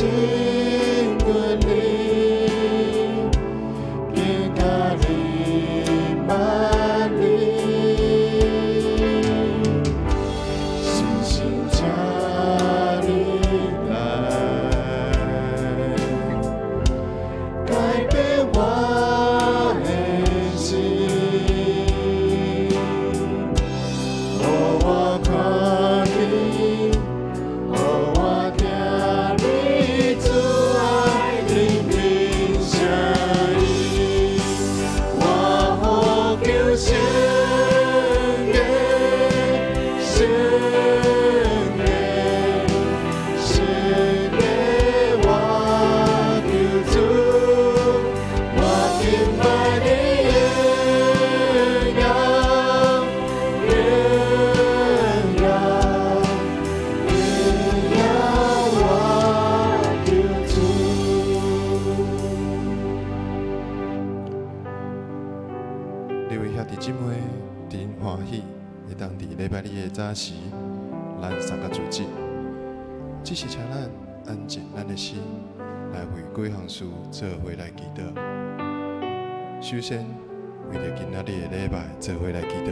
心骨力，更加的万里，星星请你来，改變我的心，予我看見，予我聽你主愛靈明聲音，我呼求聖潔，聖潔，聖潔，我求主，我敬拜你榮耀，榮耀，榮耀，我求主。各位兄弟姊妹，真歡喜會當佇禮拜日的早時，咱三個組織，只是請咱安靜咱的心，來為幾項事做伙來祈禱。首先，為著今仔日的禮拜做伙來祈禱，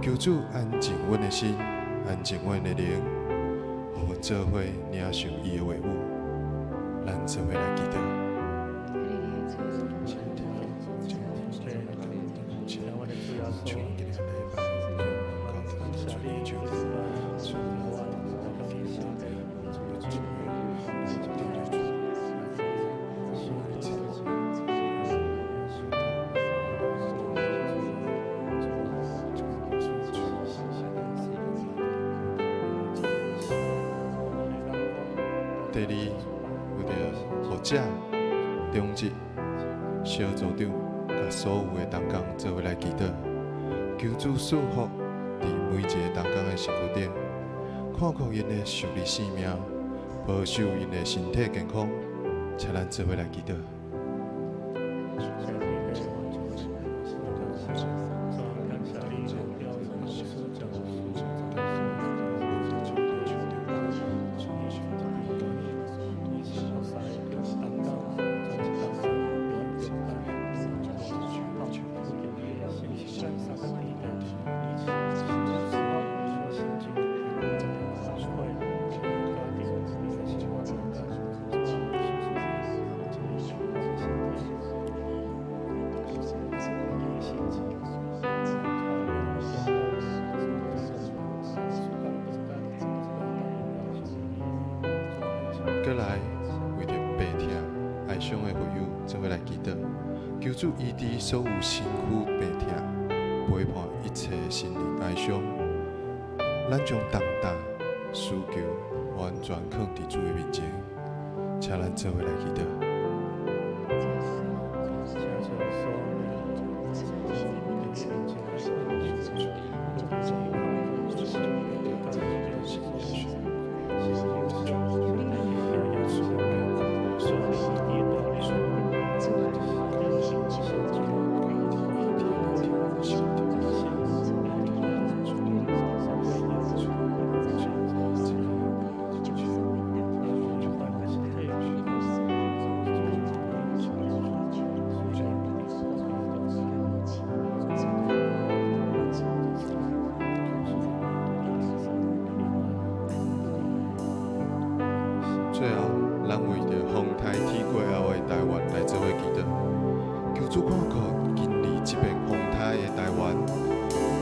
求主安靜阮的心，安靜阮的靈，予阮做伙領受伊的話語，咱做伙來祈禱。第二，為著牧者、長執、小組長，佮所有的同工做伙來祈禱，求主賜福佇每一个同工的身軀頂，看顧𪜶的屬靈性命，保守𪜶的身體健康，請咱做伙來祈禱。過來，為著病痛、哀傷的會友做伙來祈禱，求主醫治所有身軀病痛，陪伴一切心靈哀傷。咱將重擔、需求完全囥佇主的面前，請咱做伙來祈禱。最後，咱為著風颱天過後的台灣來做伙祈禱，求主看顧經歷這遍風颱的台灣，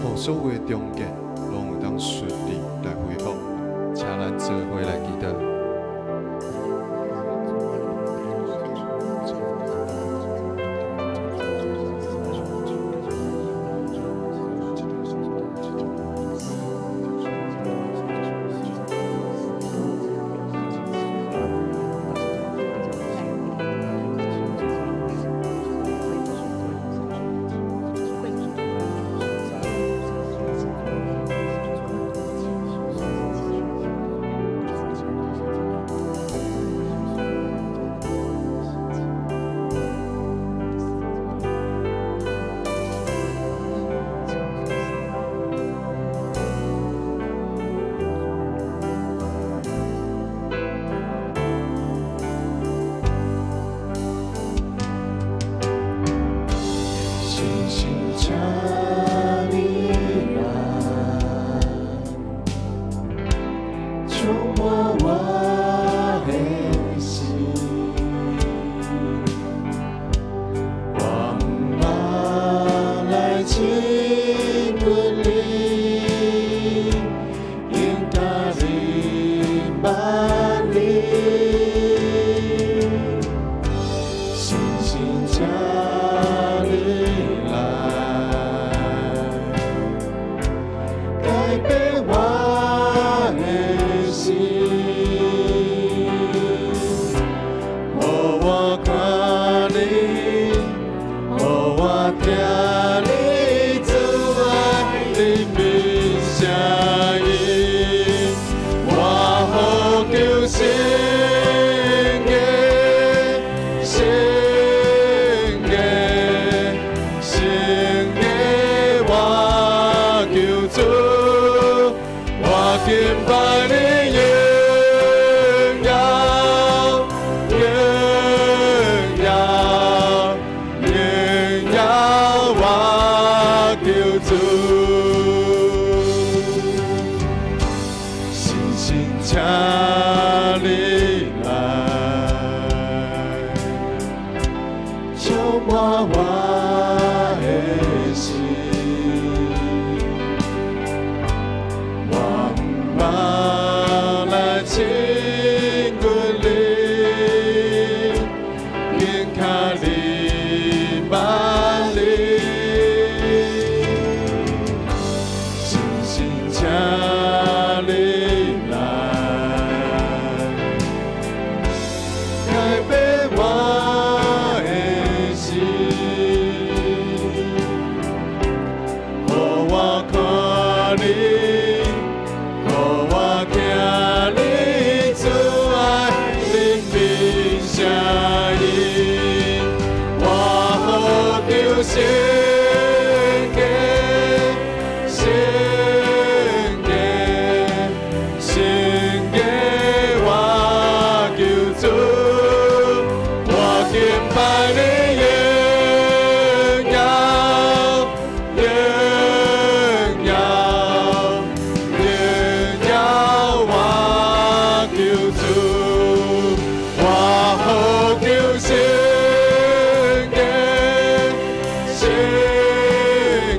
予所有的重建攏會當順利來恢復，請咱做伙來祈禱。滿我的心。我毋捌來親近你，應該認捌你，深深請你來改變我的心，予我看你，予我聽你慈愛憐憫聲音，我呼求聖潔，聖潔，聖潔，我救主，我敬拜你榮耀，榮耀，榮耀，我救主。深深請你來，充滿我的心。我毋捌來親近你，應靠你萬里，深深請你來改變我的心，予我看你，予我聽你慈愛憐憫聲音，我呼求聖潔，聖潔，聖潔，我救主，我敬拜你榮耀，榮耀，榮耀，我救主，我呼求聖潔，聖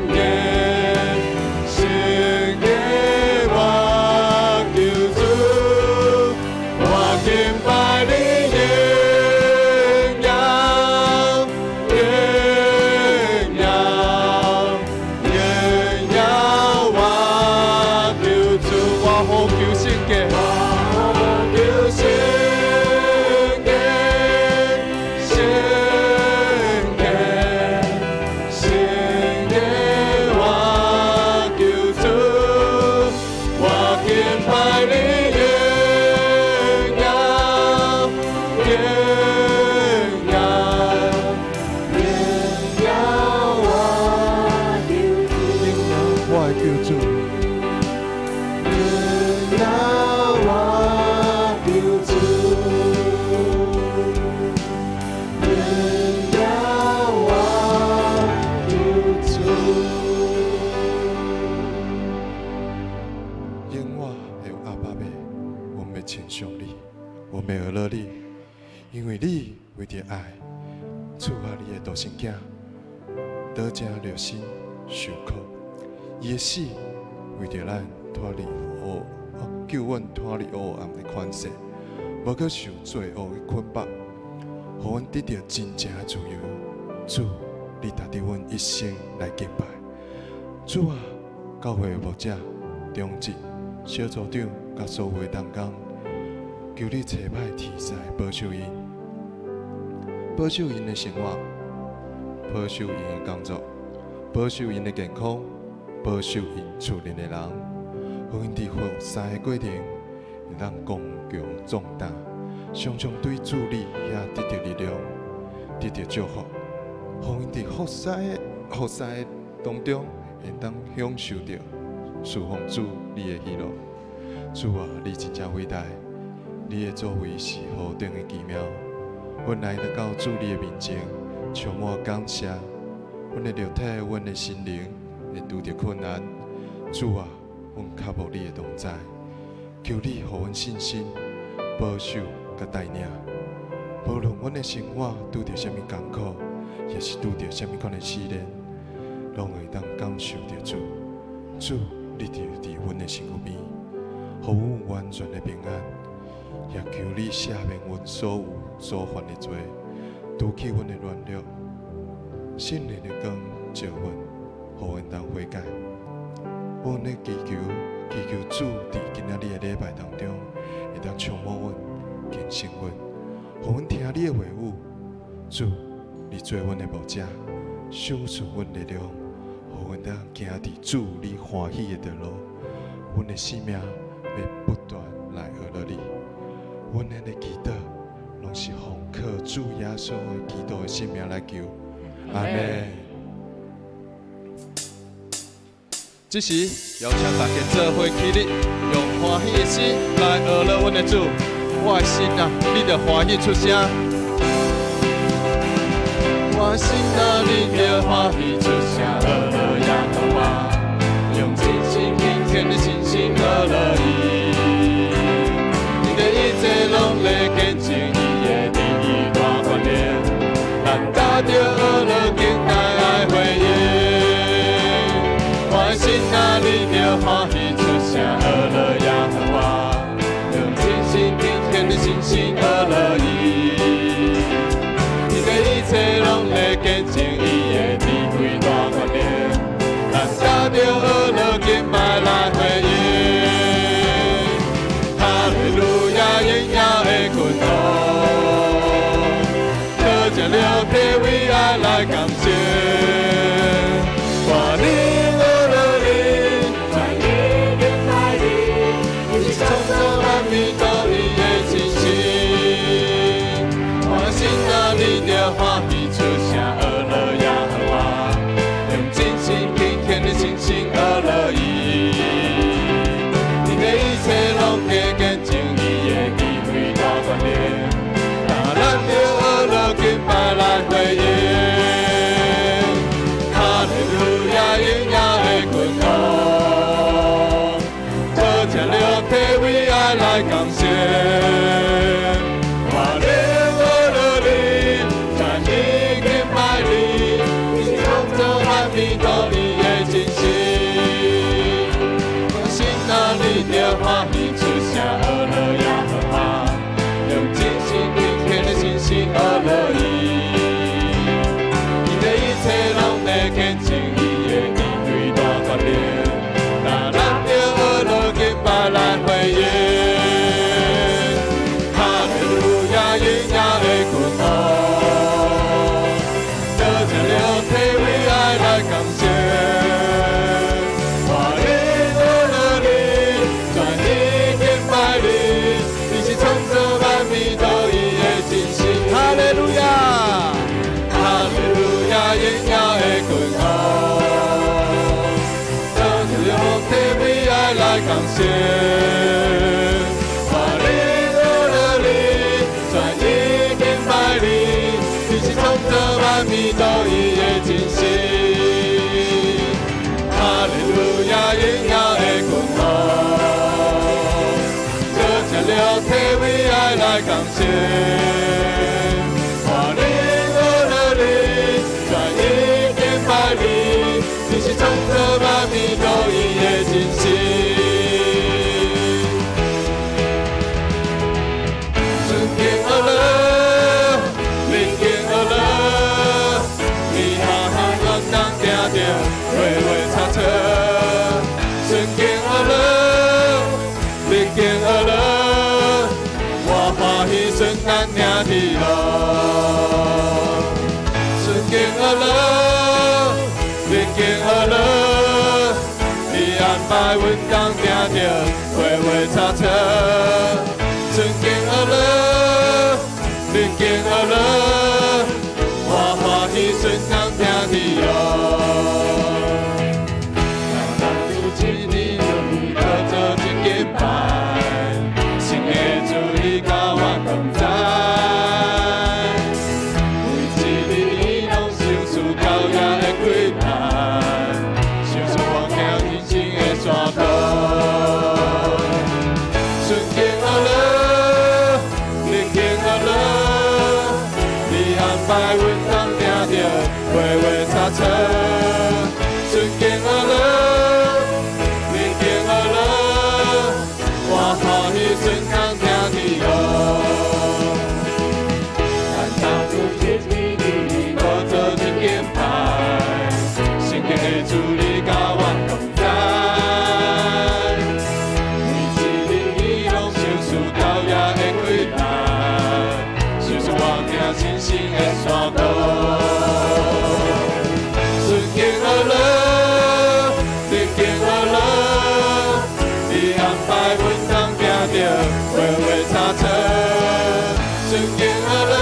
潔，聖潔，我救主，我敬拜你榮耀，榮耀，榮耀，我救主，我呼求聖潔，求聖潔，聖潔，聖潔，我救主，我敬拜你榮耀，榮耀，榮耀，我救主，我的救主，榮耀我救主，榮耀我救主。永活的阿爸父，阮欲稱頌你，阮欲學樂你，因為你為著愛，賜下你的獨生囝，倒成肉身受苦，伊的死為著咱脫離黑，救阮脫離黑暗的權勢，無閣受罪惡的捆綁，予阮得著真正的自由。主，你值得阮一生來敬拜。主啊，教會的牧者、長執、小組長佮所有的同工，求你差派天使保守𪜶，保守𪜶的生活，保守𪜶的工作，保守𪜶的健康，保守𪜶厝內的人，予𪜶佇服侍的過程會當剛強壯膽，常常對主你遐得著力量，得著祝福，予𪜶佇服侍的當中，會當享受著侍奉主你的喜樂。主啊，你真正偉大，你的作為是何等的奇妙。阮來到主你的面前，充滿感謝。阮的肉體、阮的心靈會拄著困難。主啊，阮渴慕你的同在，求求你予阮信心、保守佮帶領。無論阮的生活拄著啥物艱苦，抑是拄著啥物款的試煉，攏會當感受著主。主，你就佇阮的身軀邊，予阮有完全的平安。也求你赦免阮所有所犯的罪，除去阮的軟弱。聖靈的光照阮，予阮當悔改。阮咧祈求，祈求主佇今仔日的禮拜當中，會當充滿阮、更新阮，予阮聽你的話語。主，你做阮的牧者，賞賜阮力量，予阮當行佇主你歡喜的道路。阮的生命欲不斷來學樂你。阮的祈禱，攏是奉靠主耶穌的基督的聖名來求。阿們。這時邀請大家做伙起立，用歡喜的心來學樂阮的主。我的心啊，你著歡喜出聲。我的心啊，你著歡喜出聲，學樂耶和華，用盡心敬虔的信心學樂伊。伊的一切攏咧見證伊的智慧大權能，咱踏著學樂敬拜愛回應。我的心啊，你著歡喜出聲，學樂耶和華，用盡心敬虔的信心學樂伊。伊的一切攏咧見證伊的智慧大權能，咱踏著學樂敬拜來回應。哈利路亞，榮耀的君王，得勝了體為愛來感謝。我靈學樂你，全意敬拜你，你是創造萬物獨一的真神。我心啊，你著歡喜出聲，學樂耶和華，用盡心敬虔的信心學樂伊。伊的一切攏加見證伊的智慧大權能，咱著學樂敬拜來回應。哈利路亞，榮耀的君王，得勝了體為愛來感謝。我靈學樂你，全意敬拜你，你是創造萬物獨一的真神。我心啊，你著歡喜出聲，學樂耶和華，用盡心敬虔的信心學樂伊。伊的一切攏咧見證伊的智慧大權能，咱著學樂敬拜來回應。哈利路亞，榮耀的君王，得勝了體為愛來感謝。我靈學樂你，全意敬拜你，你是創造萬物獨一的真神。哈利路亞，哈利路亞，榮耀的君王，得勝了體為愛來感謝。我靈學樂你，全意敬拜你，你是創造萬物獨一的真神。哈利路亞，榮耀的君王，得勝了體為愛來感謝。我靈學樂你，全意敬拜你，你是創造萬物獨一的真神。順境學樂，逆境學樂，你行行攏當行著，畫畫插錯。順境學樂，逆境學樂，我歡喜順咱兄弟咯。順境學樂，逆境學樂，你安排阮當行著，畫畫插錯。順境學樂，逆境學樂，我歡喜順咱兄弟咯。咱有一日就做一敬拜，神的主意佮我同在，每一日伊攏賞賜高雅的困難，賞賜我行人生的山途。順阮通聽著畫畫插錯，順經學樂，逆境學樂，我歡喜順空聽天路。咱當初一年年，做一敬拜，聖經的主你佮我同在，每一日攏想事到也會困難，想想我行信心的山路，順境學樂，逆境學樂，你安排阮通行著畫畫插錯，順境學樂，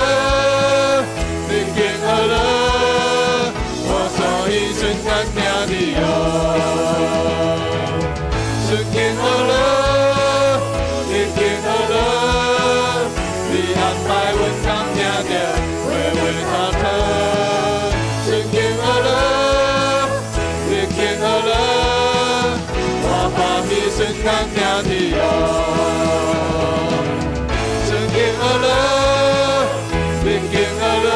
逆境學樂，我所以順間聽你哦。順境學樂，逆境學樂，你安排阮通行著畫畫插錯，順境學樂，逆境學樂，我歡喜順間聽你哦。順境學樂，逆境學樂，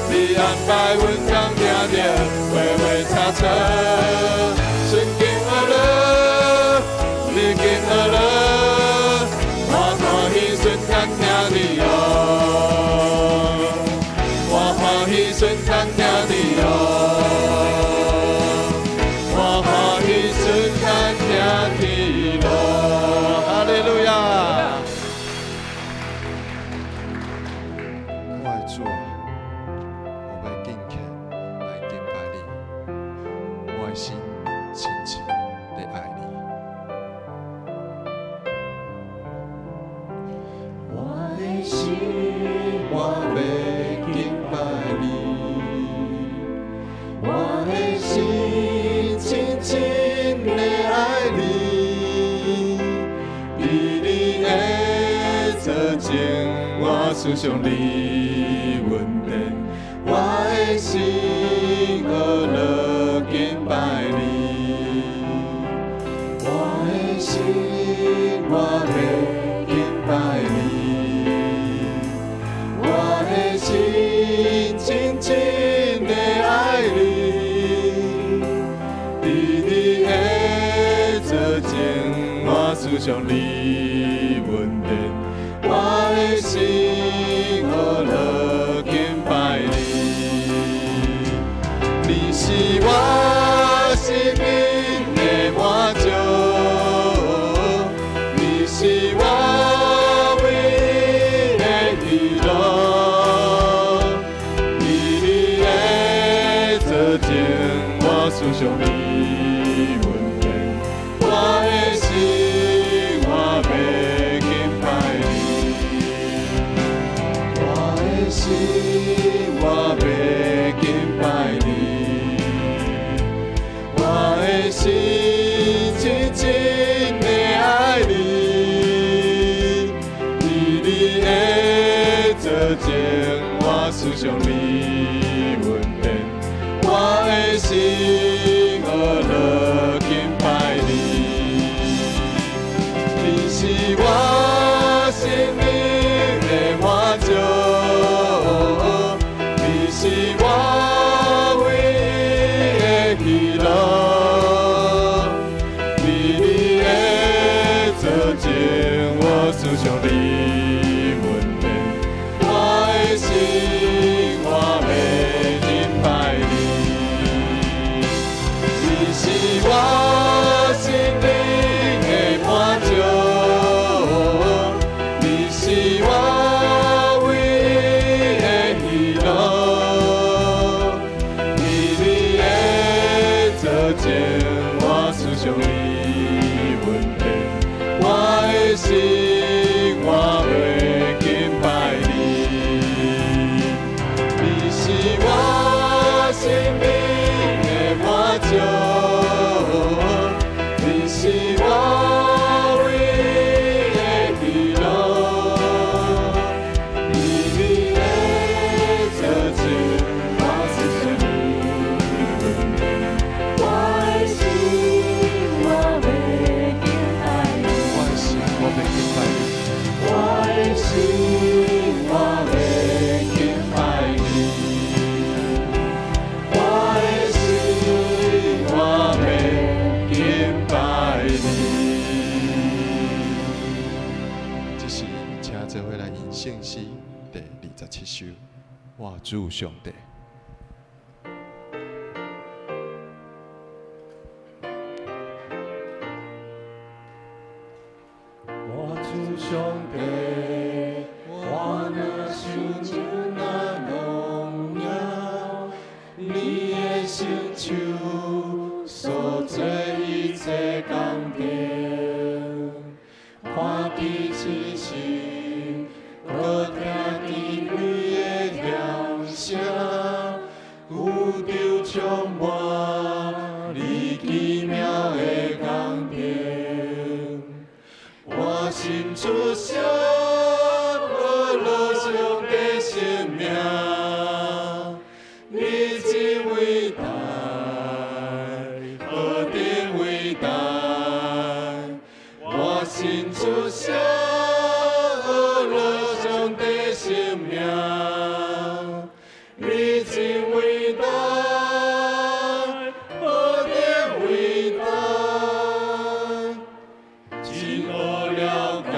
你安排阮通行著畫畫插錯，順境學樂，逆境學樂，我歡喜順間聽你哦。我歡喜順間聽你哦。我歡喜順間聽你哦。哈利路亞！我的主啊，我欲敬虔來敬拜你，我的心深深地愛你。我的心，我欲敬拜你，我的心深深地愛你，伫你的座前，我思想你恩典，我的心學樂敬拜你，我的心，我欲敬拜你，我的心深深地愛你，伫你的座前，我思想你恩典，我的心學樂敬拜你。你是我生命的滿足，你是我唯一的喜樂，伫你的座前，我思想你恩典，我的心我欲敬拜你，我的心我欲敬拜你，我的心深深地愛你，伫你的座前，我思想你恩典，我的心學樂敬拜你。你是我生命的滿足，你是我唯一的喜樂，伫你的座前，我思想你恩典，我的心我欲敬拜你。你是我生命的滿足，你是我唯一的喜樂，伫你的座前，我思想你恩典，我的心我請做伙來吟聖詩第27首，我主上帝。我主上帝，我若想像那荣耀，你的成就所做一切工程，看見星星，閣聽見你的響聲，宇宙充滿你奇妙的工程。我心出声，呵乐上帝圣名，你真伟大，何等伟大！我心出声，呵乐上帝圣名，你真伟大，何等伟大！真好了解，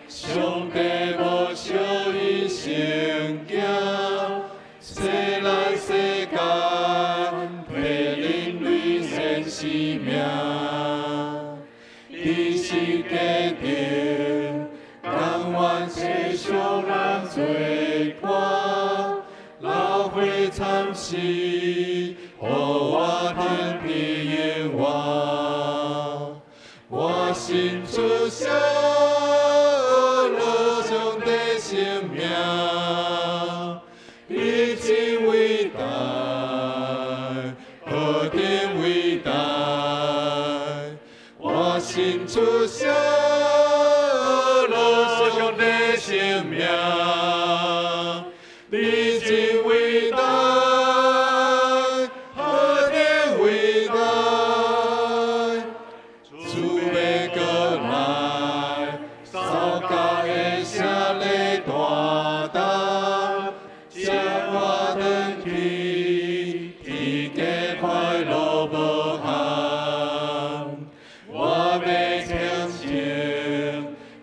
上帝无小伊成行，赐咱世间，替人类先生命，伊是家庭，甘愿世上人做官，流血惨死，予我天地永活。我心出声，呵乐上帝圣名，你真伟大，何等伟大！我心出声，呵乐上帝圣名，你真伟大，何等伟大！主欲阁来，扫家的城咧大胆，接我转去，天家快乐无限。我欲虔诚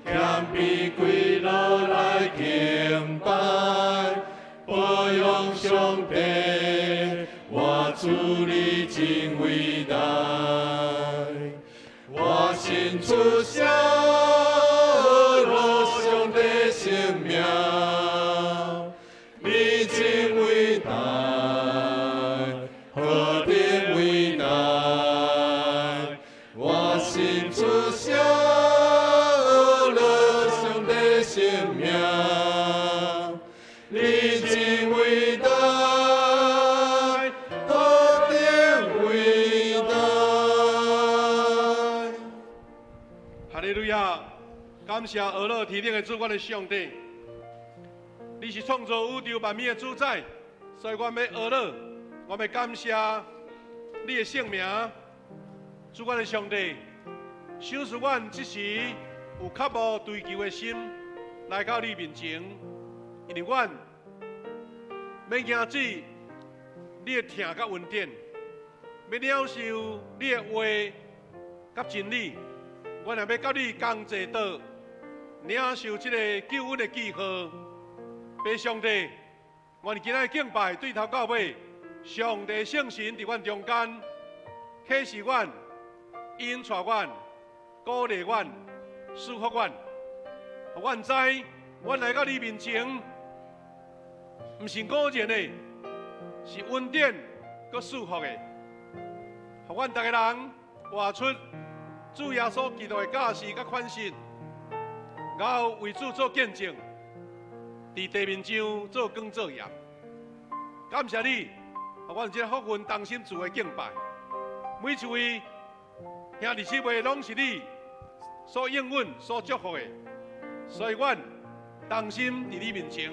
谦卑跪落来敬拜，保养上帝，我主你真伟大。我心出声，呵乐上帝圣名，你真伟大，何等伟大！我心出声，呵乐上帝圣名，你真伟大，何等伟大！哈利路亚！感謝阿樂天頂的主，阮的上帝，你是創造宇宙萬物的主宰，所以阮欲阿樂，我欲感謝你的聖名，主阮的上帝，賞賜阮這時有渴慕追求的心來到你面前，因為阮欲行這你的疼佮恩典，欲領受你的話佮真理。阮也欲佮你仝坐桌，領受這个救恩的記號。父上帝，阮今仔日敬拜對頭到尾，上帝聖神佇阮中間，啟示阮、引帶阮、鼓勵阮、祝福阮，予阮知，阮來到你面前，毋是偶然的，是恩典閣祝福的，予阮逐个人活出主耶穌基督的教示佮款式，然後為主做見證，佇地面上做光做鹽。感謝你，予阮這个福分同心聚會敬拜。每一位兄弟姊妹攏是你所應允、所祝福的，所以阮同心佇你面前，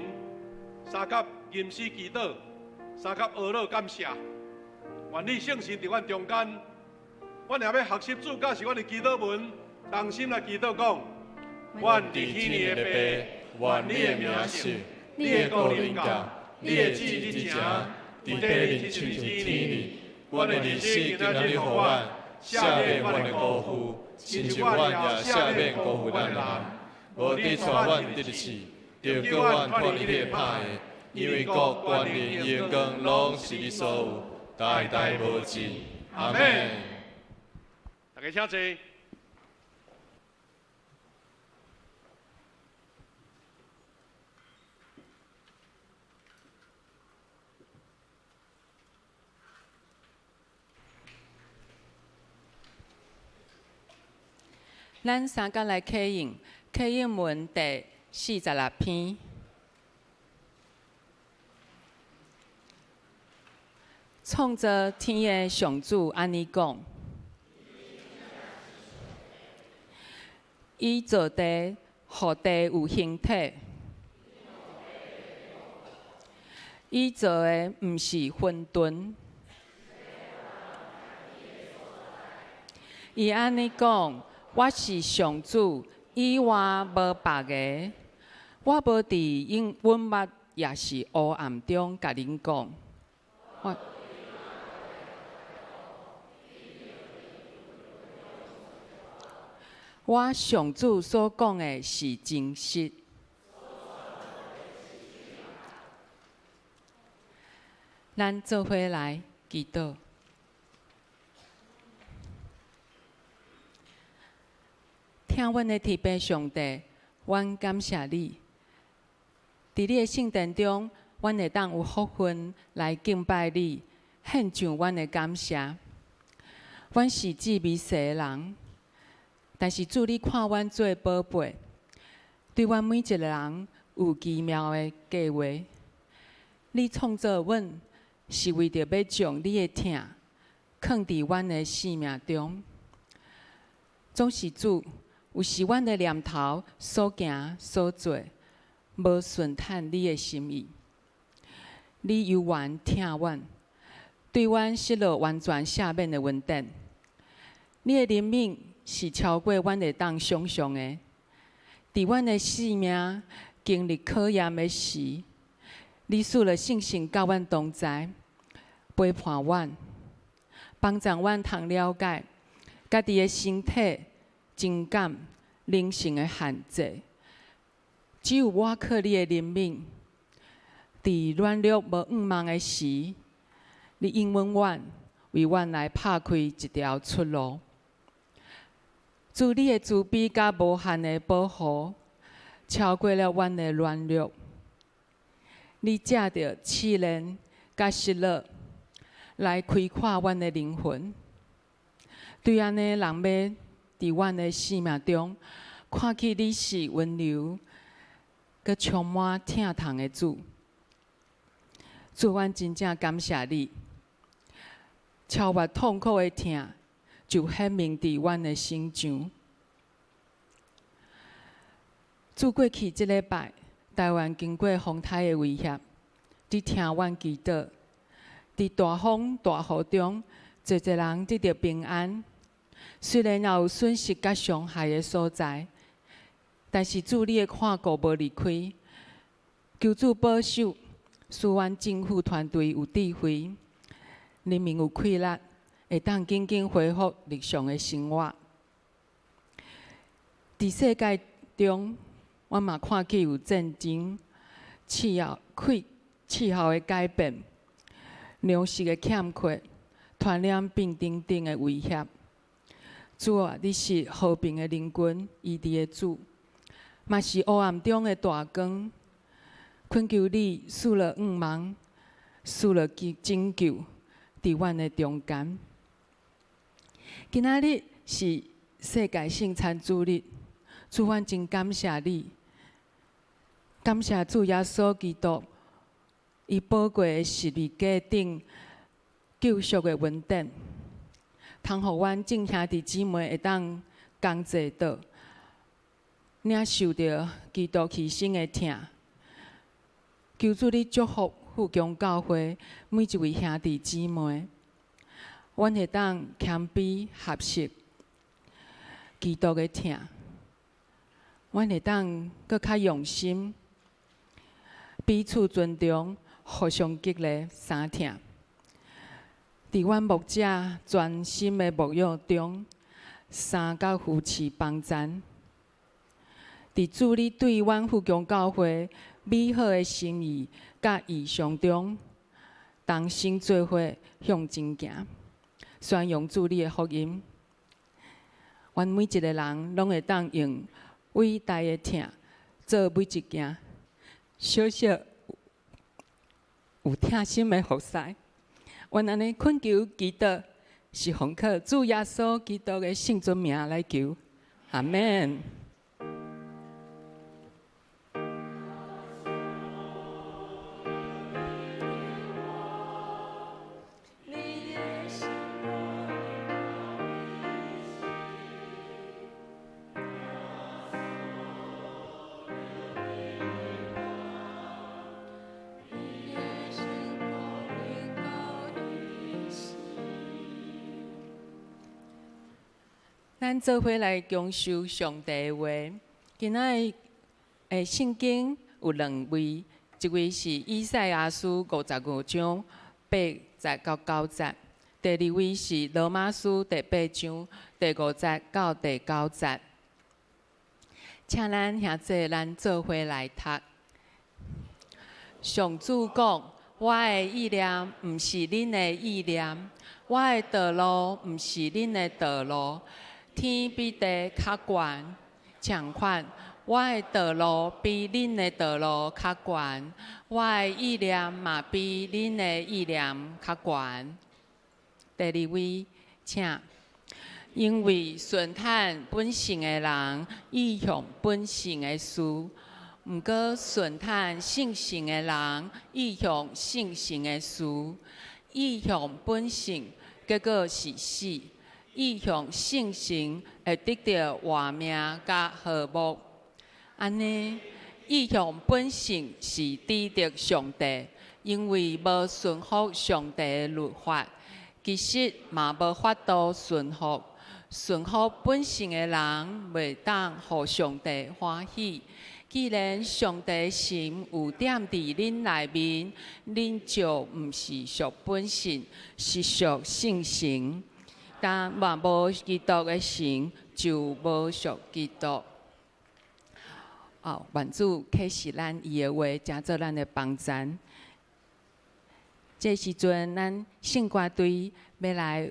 相佮吟詩祈禱，相佮阿樂感謝。願你聖神佇阮中間。阮也欲學習主教示阮的祈禱文，同心來祈禱講：阮佇天的父，願你的名聖，你的國臨到，你的旨意執行，佇地裡親像佇天裡。阮的日子今仔日予阮，赦免阮的辜負，親像阮也赦免辜負咱的人。無無你帶阮得試，著救阮脫離彼个歹的，因為國、權力、榮光，攏是你所有，代代無盡。阿們。大家請坐。咱三甲來啟應，啟應文第46篇。創造天的上主按呢講：伊造地，予地有形體；伊造的毋是混沌。伊按呢講：我是上主，以外無別个。我無佇陰雲密，抑是烏暗中共恁講。我我上主所講的是真實。咱做伙來祈禱。疼阮的天父上帝，阮感謝你。佇你的聖殿中，阮會當有福分來敬拜你，獻上阮的感謝。阮是至微細的人，但是主你看阮做寶貝，對阮每一个人有奇妙的計畫。你創造阮，是為著欲將你的疼囥佇阮的生命中。總是主，有時阮的念頭所行所做，無順趁你的心意。你猶原疼阮，對阮失落完全赦免的恩典。你的憐憫是超過阮會當想像的。佇阮的生命經歷考驗的時，你賜了聖神佮阮同在，陪伴阮，幫助阮通了解家己的身體、情感、靈性的限制。只有倚靠你的憐憫，佇軟弱無向望的時，你應允阮，為阮來拍開一條出路。主你的慈悲佮無限的保護，超過了阮的軟弱。你藉著試煉佮失落，來開闊阮的靈魂。對按呢，人欲佇阮的生命中，看見你是溫柔、閣充滿疼痛的主。主，阮真正感謝你，超越痛苦的疼，就顯明佇阮的身上。主，過去這禮拜，台灣經過風颱的威脅，你聽阮祈禱，佇大風大雨中，濟濟人得著平安。雖然也有損失佮傷害的所在，但是主你的看顧無離開，求主保守，使阮政府團隊有智慧，人民有氣力，會當緊緊恢復日常的生活。佇世界中，我嘛看見有戰爭、氣候的改變、糧食的欠缺、傳染病等等的威脅。主啊，你是和平的靈君，醫治的主，嘛是黑暗中的大光。懇求你賜落向望，賜落拯救，佇阮的中間。今仔日是世界聖餐主日，主，阮真感謝你，感謝主耶穌基督，伊寶貴的十字架頂救贖的恩典，通予阮眾兄弟姊妹會當共坐桌，領受著基督犧牲的疼。求主你祝福富強教會每一位兄弟姊妹，阮會當謙卑學習基督的疼，阮會當閣較用心，彼此尊重，互相激勵相疼。佇阮牧者專心的牧養中，相佮扶持幫贊。佇主你對阮富強教會美好的心意佮異象中，同心做伙向前行，宣揚主你的福音。阮每一个人攏會當用偉大的疼做每一件小小有疼心的服侍。阮按呢懇求祈禱，是奉靠主耶穌基督的聖尊名來求，阿們。咱做伙來享受上帝的話。今仔日的聖經有兩位，一位是以賽亞書55章8節到9節，第二位是羅馬書第八章第五節到第九節。請咱兄弟，咱做伙來讀。上主講：我的意念毋是恁的意念，我的道路毋是恁的道路。天比地較懸，相款，我的道路比恁的道路較懸，我的意念嘛比恁的意念較懸。第二位，請。因為順趁本性的人意向本性的事，毋過順趁聖神的人意向聖神的事，意向本性，結果是死。意向聖神會得著活命佮和睦。按呢，意向本性是抵擋上帝，因為無順服上帝的律法，其實嘛無法度順服。順服本性的人，袂當予上帝歡喜。既然上帝神有踮佇恁內面，恁就毋是屬本性，是屬聖神。但若無基督的神，就無屬基督。哦，願主啟示咱伊的話，成做咱的幫贊。這時陣，咱聖歌隊欲來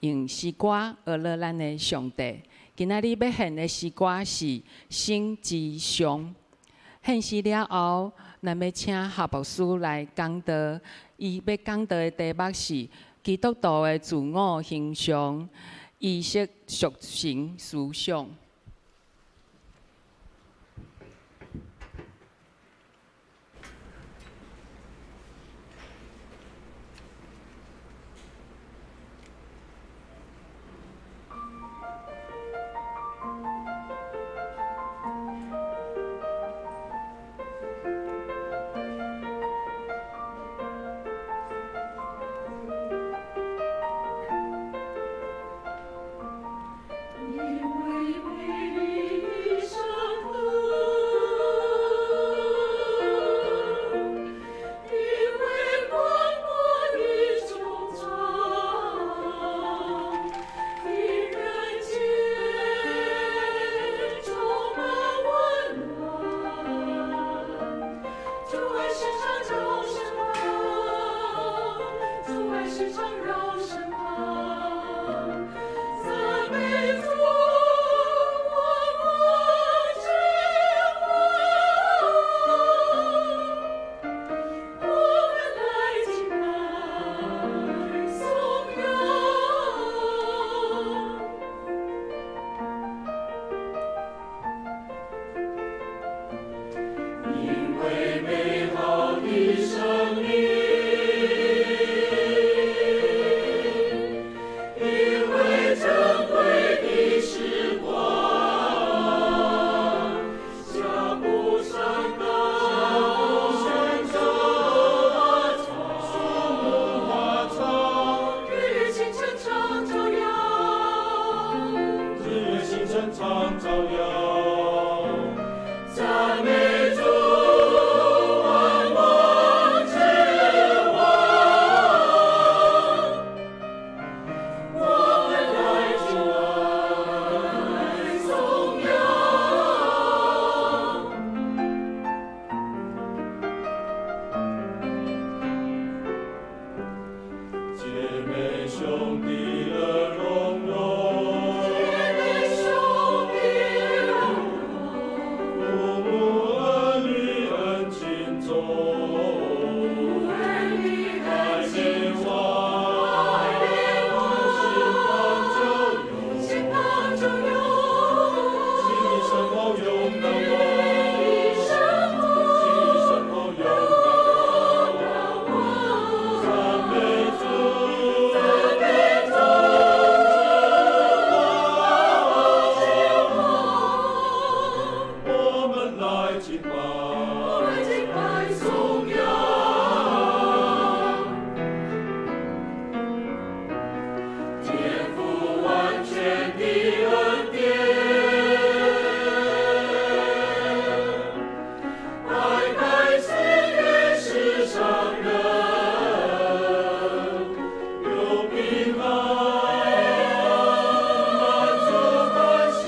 用詩歌呵咾咱的上帝。今仔日欲獻的詩歌是《心之上》。獻詩了後，咱欲請何牧師來講道。伊欲講道的題目是基督徒的自我形象、意識屬神思想。因為敬拜，我來敬拜頌揚。天父完全的恩典，白白賜給世上人，有平安，滿足歡喜，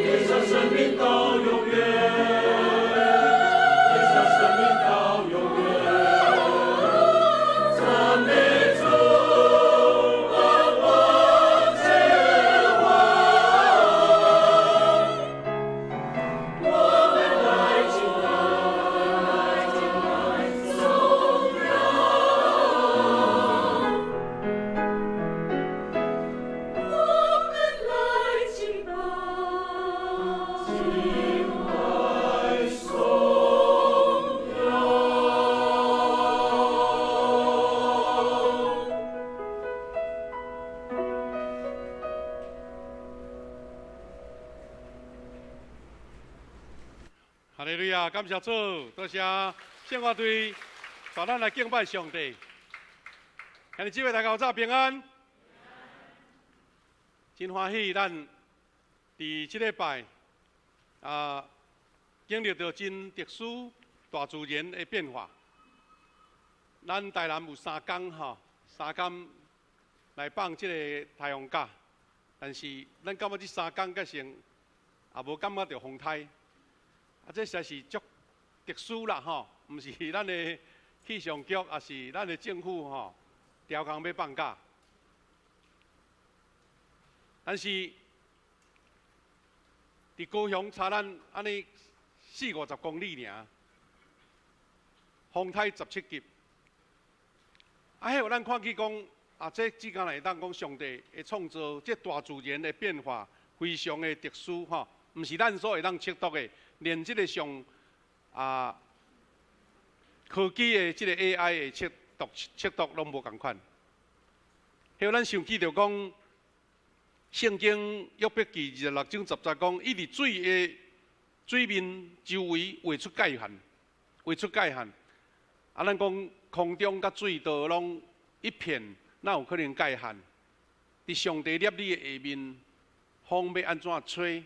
得享生命到永遠，得享生命到永遠。讚美主，萬王之王，我們來敬拜，敬拜頌揚。我們來敬拜，敬拜頌揚。哈利路亞，感謝主，多謝聖樂隊帶咱來敬拜上帝。兄弟姊妹大家早平安。真歡喜，咱佇這禮拜啊，經歷著真特殊大自然的變化。咱台南有三工吼，三工來放這個台風假，但是咱感覺這三工結成也無感覺著風颱。啊，這實在是足特殊啦吼，毋是咱的氣象局，也是咱的政府吼，調工欲放假。但是佇高雄差咱按呢四五十公里爾，風颱17級。啊，彼予咱看見講，啊，這只敢若會當講上帝的創造，這大自然的變化非常的特殊吼，毋是咱所會當測度的，連這個上啊科技的這個 AI 的測度攏無仝款。彼予咱想起著講，聖經約伯記26章10節講，伊佇水的水面周圍畫出界限，畫出界限。啊，咱講空中佮水道攏一片，哪有可能界限？佇上帝立你的下面，風欲按怎吹，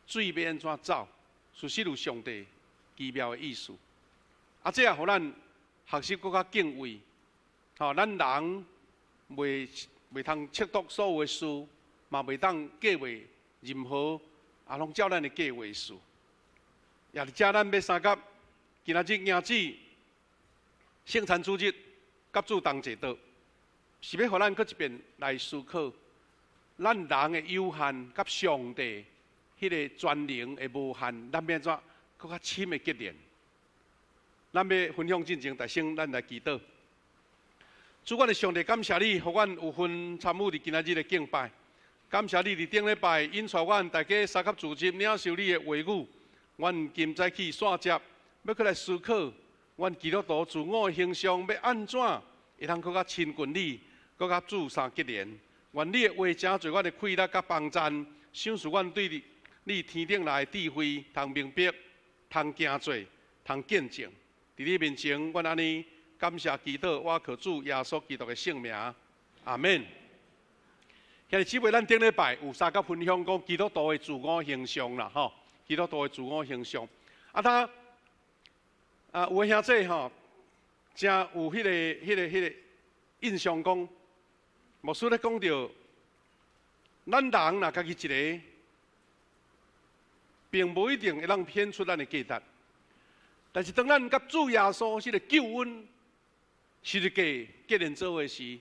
水欲按怎走，事實有上帝奇妙的意思。啊，這也予咱學習閣較敬畏。吼，咱人袂通測度所有的事，嘛袂當計劃任何，啊，攏照咱的計劃事。也佇遮，咱欲相佮，今仔日迎子聖餐主日，佮主同齊桌，是欲予咱閣一遍來思考，咱人的有限，佮上帝彼个全能的無限，咱欲按怎閣較深的結連？咱欲分享進前，首先咱來祈禱。主，阮的上帝，感謝你，予阮有份參與佇今仔日的敬拜。感謝你佇頂禮拜引帶阮大家三級主日領受你的話語。阮今早起線接，欲閣來思考，阮基督徒自我的形象欲按怎會通閣較親近你，閣佮主相結連。願你的話成做阮的氣力佮幫贊，賞賜阮對你天頂來的智慧，通明白，通行做，通見證。佇你面前，阮按呢感謝祈禱，倚靠主耶穌基督的聖名，阿們。兄弟姊妹，咱頂禮拜有相佮分享講基督徒的自我形象啦，吼，基督徒的自我形象。啊，他啊，有的兄弟吼，誠有彼个印象講，牧師咧講著，咱人若家己一个，並無一定會當顯出咱的價值。但是當咱佮主耶穌這個救恩十字架結連做伙時，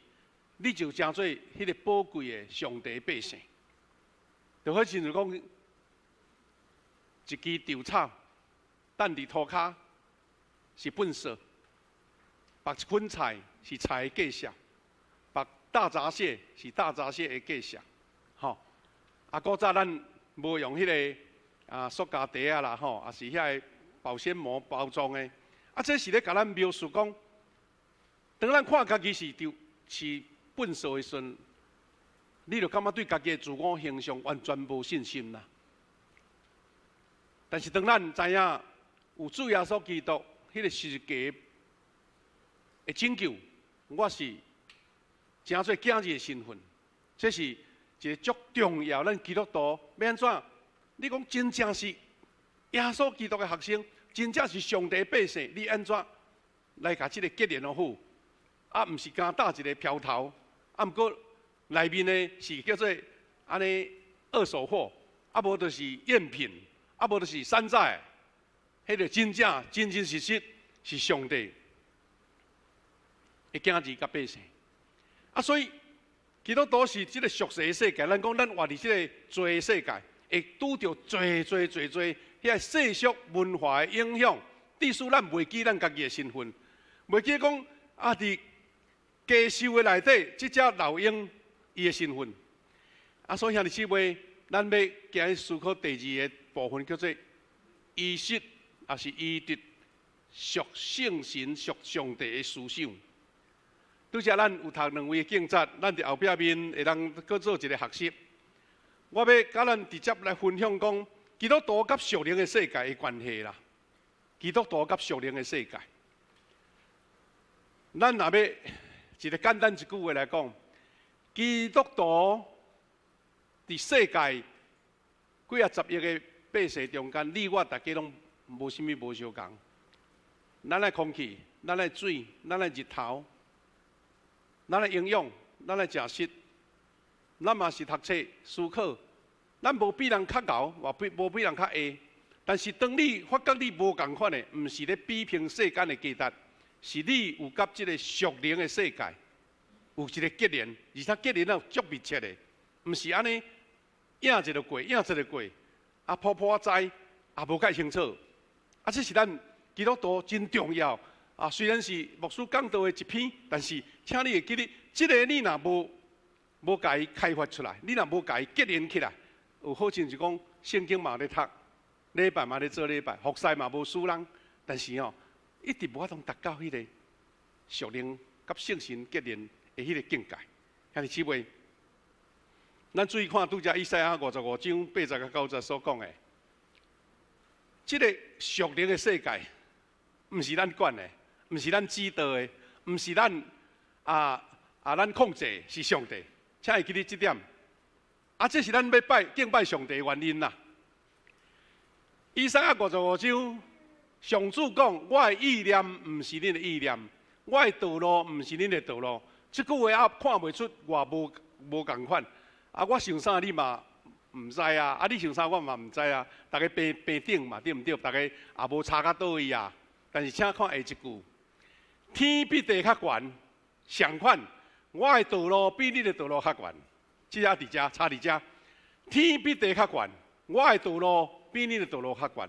你就成做彼个寶貴的上帝百姓。就好親像講，一支稻草，擲佇塗跤是糞掃，縛一捆菜是菜的價值，縛大閘蟹是大閘蟹的價值，吼。啊，古早咱無用彼个啊塑膠袋仔啦，吼，抑是遐个保鮮膜包裝的，啊，這是咧共咱描述講，當咱看家己是就是糞掃的時陣，你就感覺對家己的自我形象完全無信心啦。但是當咱知影有主耶穌基督彼個十字架的拯救，我是成做囝兒的身份，這是一個足重要。咱基督徒欲按怎？你講真正是耶穌基督的學生，真正是上帝百姓，你按怎來共這个結連好？啊，毋是干焦一个姣頭，啊，毋過內面呢是叫做按呢二手貨，啊無就是贗品，啊無就是山寨，彼个真正真真實實是上帝的囝兒佮百姓。啊，所以基督徒是這个屬世的世界，咱講咱活佇這个罪的世界，會拄著濟濟濟濟彼个世俗文化的影響，致使咱袂記咱家己的身份，袂記講啊，佇家獸的內底，這隻老鷹伊的身份。啊，所以兄弟姊妹，咱欲今日思考第二个部分，叫做醫失，抑是醫得屬聖神、屬上帝的思想。拄才咱有讀兩位警察，咱佇後壁面會當閣做一个學習。我欲佮咱直接來分享講，基督徒佮屬靈的世界的關係啦。基督徒佮屬靈的世界，咱若欲一个簡單一句話來講，基督徒佇世界幾仔十億个百姓中間，你我大家攏無啥物無相仝。咱愛空氣，咱愛水，咱愛日頭，咱愛營養，咱愛食食，咱嘛是讀冊思考，咱無比人較𠢕，嘛比無比人較下。但是當你發覺你無仝款的，毋是咧比拼世間的價值，是你有佮這个屬靈的世界有一个結連，而且結連了足密切的，毋是按呢影一个過，影一个過，啊普普仔知，也無蓋清楚。啊，這是咱基督徒真重要。啊，雖然是牧師講道的一篇，但是請你會記得，這个你若無共伊開發出來，你若無共伊結連起來，有好親像講聖經嘛咧讀，禮拜嘛咧做禮拜，服侍嘛無輸人，但是哦，一直無法度達到彼個屬靈佮聖神結連的彼个境界。兄弟姊妹，咱注意看拄才以賽亞55章8節到9節所講的，這个屬靈的世界，毋是咱管的，毋是咱指導的，毋是咱啊啊咱控制，是上帝。請會記得這點。啊，這是咱欲拜敬拜上帝的原因啦。以賽亞五十五章，上主講：我的意念毋是恁的意念，我的道路毋是恁的道路。這句話啊，看袂出偌無仝款。啊，我想啥你嘛毋知啊，啊，你想啥我嘛毋知啊。逐家平平等嘛，對毋對？逐家也無差甲佗位啊。但是請看下一句：天比地較懸，相款，我的道路比恁的道路較懸。這下佇遮，差佇遮。天比地較懸，我的道路比恁的道路較懸。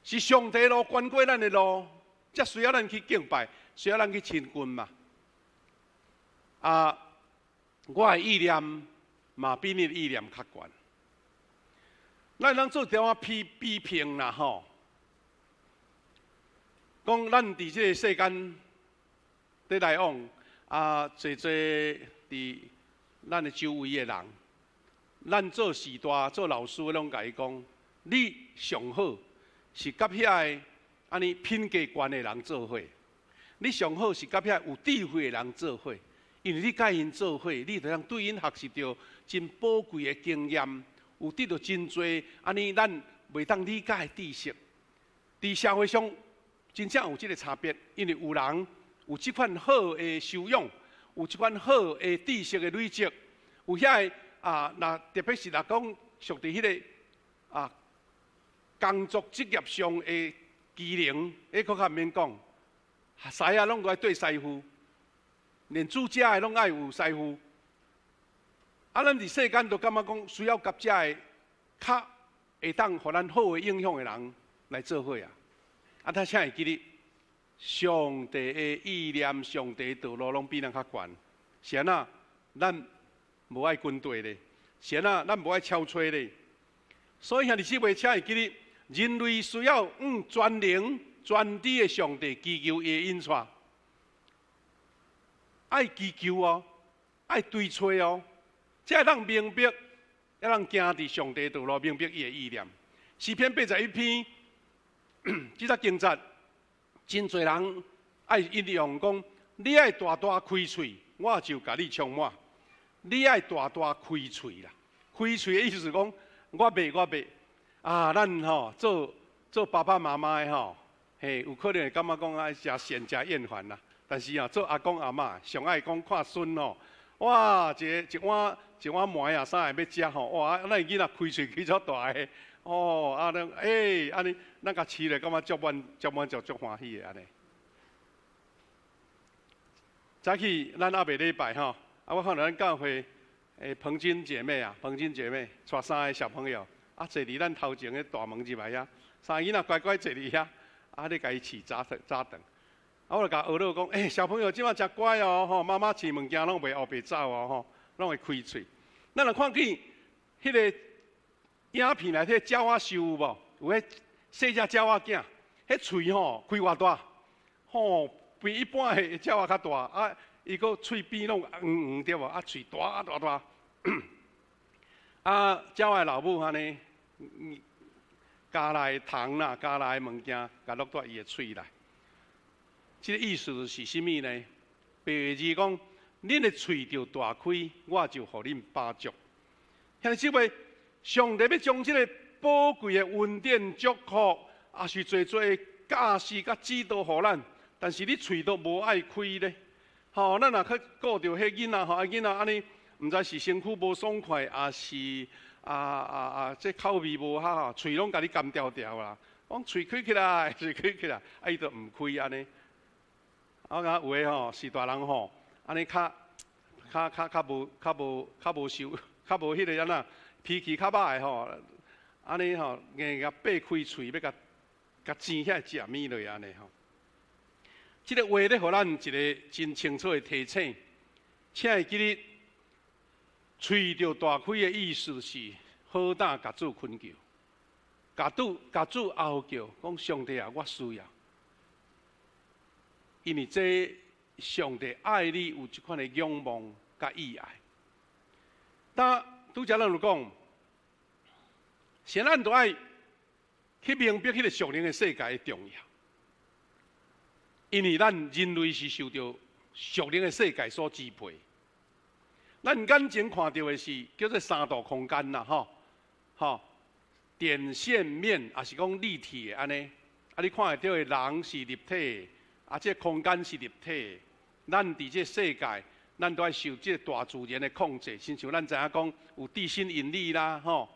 是上帝路懸過咱的路，才需要咱去敬拜，需要咱去親近嘛。啊，我的意念嘛比恁的意念較懸。咱通做一寡批比評啦吼，講咱佇這个世間佇來往，啊，濟濟佇咱的周圍的人，咱做序大、做老師的攏共伊講，你上好是佮遐个按呢品格懸的人做伙，你上好是佮遐有智慧的人做伙，因為你佮𪜶做伙，你就通對𪜶學習著真寶貴的經驗，有得著真濟按呢咱袂當理解的知識。佇社會上真正有這个差別，因為有人有這款好的修養，有這款好的知識的累積，有遐个啊，若特別是若講屬佇彼个啊工作職業上的技能，彼閣較毋免講，師仔攏愛綴師傅，連煮食的攏愛有師傅。啊，咱佇世間都感覺講需要佮遮个較會當予咱好的影響的人來做伙啊。啊，但請會記得，上帝的意念、上帝的道路攏比咱較懸。是按怎？咱無愛跟綴咧，是按怎？咱無愛超揣咧。所以兄弟姊妹，請會記得，人類需要向全能、全知的上帝祈求伊的引帶，愛祈求哦，愛追揣哦，才會當明白，才當行佇上帝道路，明白伊的意念。詩篇81篇，這節經節真濟人愛引用講，你愛大大開喙，我就共你充滿。你愛大大開喙啦，開喙的意思是講，我袂我袂啊，咱吼做爸爸媽媽的吼，嘿，有可能會感覺講愛誠嫌誠厭煩啦。但是啊，做阿公阿嬤上愛講看孫吼，哇，一个一碗一碗糜啊，啥會欲食吼，哇，咱囡仔開喙開足大个，哦，啊，咱欸，按呢，咱共飼咧，感覺足滿足滿足足歡喜的按呢。早起咱猶未禮拜吼，啊，我看著咱教會欸彭金姐妹啊，彭金姐妹帶三个小朋友，啊，坐佇咱頭前的大門入來遐，三个囡仔乖乖坐佇遐，啊，咧共伊飼早頓早頓。啊，我就共學樂講，欸，小朋友這擺誠乖哦，吼，媽媽飼物件攏袂烏白走哦，吼，攏會開喙。咱若看見彼个影片內底鳥仔獸有無？有彼細隻鳥仔囝，彼喙吼開偌大，吼，比一般的鳥仔較大，啊，伊閣喙邊攏黃黃對無？啊，喙大大大。啊，鳥仔老母按呢，咬來糖啦，咬來物件，共落佇伊的喙內。這个意思是啥物呢？白話字講，恁的喙著大開，我就予恁飽足。兄弟姊妹，上帝欲將這个寶貴的恩典祝福，也是濟濟教示佮指導予咱，但是你喙都無愛開咧。吼，咱若去顧著彼囡仔吼，啊囡仔按呢，毋知是身軀無爽快，抑是這口味無合吼，喙攏共你乾條條啦。講喙開起來，喙開起來，啊伊就毋開按呢。我感覺有的吼是大人吼，按呢較較較較無較無較無受較無彼个按怎脾氣較歹的吼，按呢吼硬共擘開喙，欲共共煎起來食物落按呢吼。這个話咧，予咱一个真清楚的提醒，請會記得，喙著大開的意思是好膽共主懇求，共主共主哀求，講上帝啊，我需要。因為這上帝愛你有這款的仰望佮意愛。但拄才咱有講，先咱都愛去明白彼个屬靈的世界的重要，因為咱人類是受著屬靈的世界所支配。咱眼前看著的是叫做三度空間啦，吼，吼，點線面，抑是講立體的按呢，啊，你看會著的人是立體的。啊，這个空間是立體的，咱佇這世界，咱都愛受這个大自然的控制。親像咱知影講有地心引力啦，吼，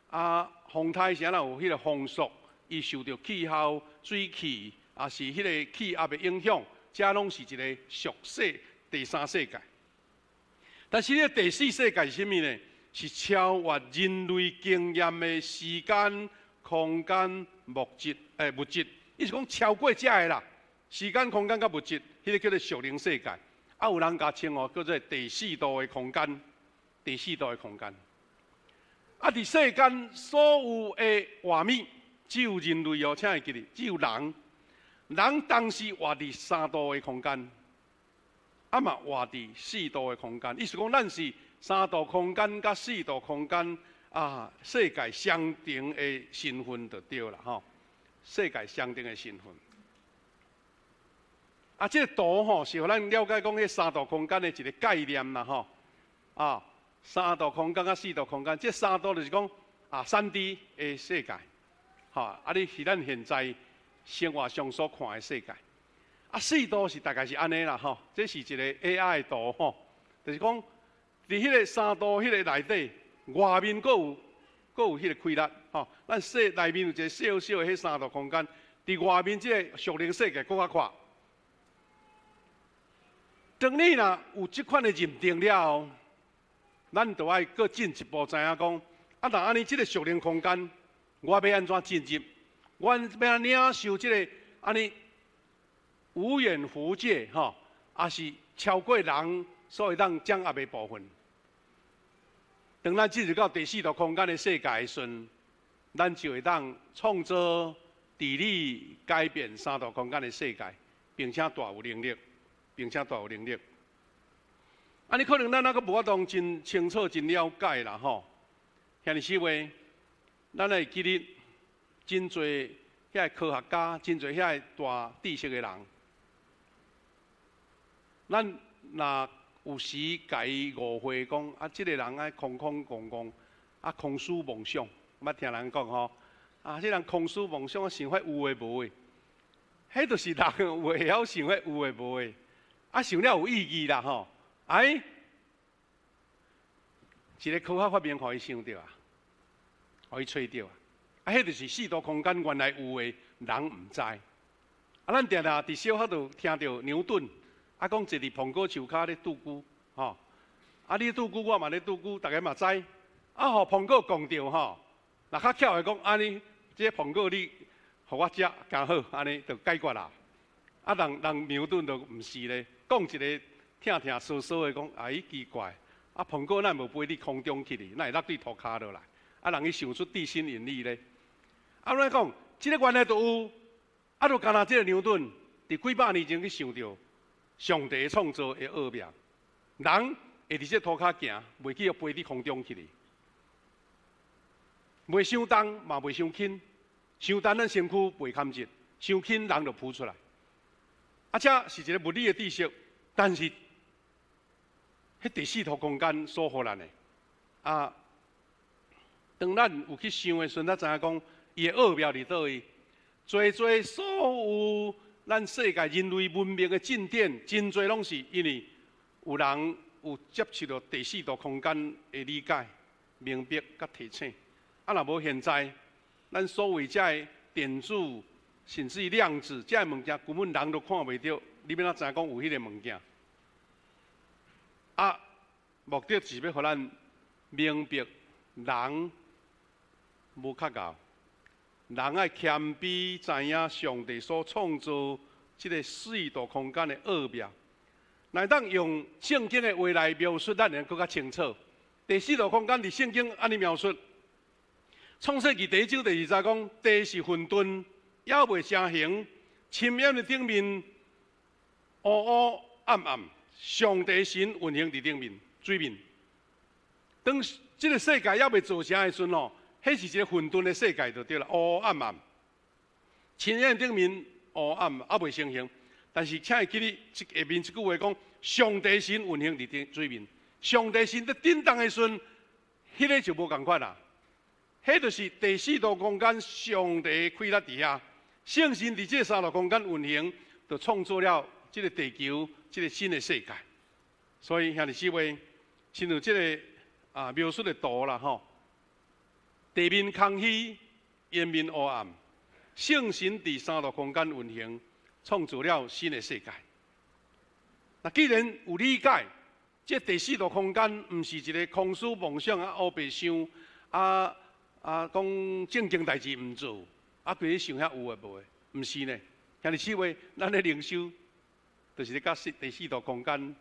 啊，風颱時陣有彼个風速，伊受著氣候、水汽，抑是彼个氣壓的影響，這攏是一个俗世第三世界。但是呢，第四世界是啥物呢？是超越人類經驗的時間、空間、物質，欸，物質，伊是講超過這个啦。時間、空間佮物質，彼个叫做屬靈世界。啊，有人共稱呼叫做第四度的空間，第四度的空間。啊，佇世間所有的活物，只有人類哦，請會記得，只有人，人同時活佇三度的空間，啊嘛活佇四度的空間。意思講，咱是三度空間佮四度空間啊，世界相等的身份就對啦，吼。世界相等的身份。啊，這个圖吼是予咱了解講，彼三度空間的一个概念啦，吼。啊，三度空間佮四度空間，這三度就是講啊，3D 的世界，吼，啊，你是咱現在生活上所看的世界。啊，四度是大概是按呢啦，吼，這是一个 AI 圖吼，就是講佇彼个三度彼个內底，外面閣有閣有彼个開力，吼，咱世內面有一个小小的彼三度空間，佇外面這个屬靈世界閣較闊。當你若有這款的認定了後，咱就愛閣進一步知影講，啊，若按呢這个屬靈空間，我欲按怎進入？我欲按怎領受這个按呢無遠弗屆吼，抑是超過人所會當掌握的部分。當咱進入到第四度空間的世界的時陣，咱就會當創造、治理、改變三度空間的世界，並且大有能力。並且大有能力。啊，你可能咱猶閣無法度真清楚、真了解啦，吼。兄弟姊妹，咱會記得，真濟遐個科學家，真濟遐個大知識的人，咱若有時共伊誤會講啊，這個人愛空空戇戇，啊空思妄想，捌聽人講吼，啊，這人空思妄想，想遐有的無的，彼就是人有會曉想遐有的無的，啊想了有意義啦吼，哎，一個科學發明予伊想著啊，予伊揣著啊，啊，彼就是四度空間原來有的人毋知，啊，咱定定佇小學就聽著牛頓。啊，講坐佇蘋果樹跤咧拄龜，吼！啊，你拄龜，我嘛咧拄龜，逐家嘛知。啊，予蘋果摃著吼，若較巧的講，按呢，這個蘋果你予我食，誠好，按呢就解決啦。啊，人人牛頓就毋是咧，講一個聽聽疏疏的講，哎，奇怪，啊，蘋果哪無飛佇空中去哩，哪會落佇塗跤落來？啊，人伊想出地心引力咧。啊，咱講，這個原來就有，啊，就敢若這個牛頓，佇幾百年前去想著。上帝創造的奧妙，人會佇這塗跤行，袂去予飛佇空中去哩，袂傷重嘛袂傷輕，傷重咱身軀袂堪折，傷輕人就浮出來。啊，這是一個物理的知識，但是，彼第四度空間所予咱的，啊，當咱有去想的時陣，才知影講，伊的奧妙佇佗位，濟濟所有。咱世界人類文明的進展，真濟攏是因為有人有接觸著第四度空間的理解、明白佮提醒。啊，若無現在，咱所謂這个電子，甚至量子這个物件，根本人都看袂著。你欲按怎知講有彼个物件？啊，目的是欲予咱明白，人無較𠢕。人愛謙卑，知影上帝所創造這個四度空間的奧妙。若當用聖經的話來描述，咱會閣較清楚。第四度空間佇聖經按呢描述：創世記第一章第二節講，地是混沌，猶未成形，深淵的頂面烏烏暗暗，上帝神運行佇頂面水面。當這個世界猶未造成的時陣吼，彼是一個混沌的世界就對啦，烏烏暗暗，深淵頂面烏暗猶未成形。但是請會記得，這下面這句話講，上帝神運行佇頂水面，上帝神佇震動的時陣，彼個就無仝款啦。彼就是第四度空間，上帝氣力佇遐，聖神佇這三度空間運行，就創造了這個地球，這個新的世界。所以兄弟姊妹，親像這個啊描述的圖啦吼。地面空虛，淵面烏暗，聖神佇三度空間運行，創造了新的世界。那既然有理解，這第四度空間毋是一個空思妄想啊，烏白想啊啊，講正經代誌毋做，啊，規日想遐有的無的，毋是呢。兄弟姊妹，咱咧靈修，就是咧佮第四度空間，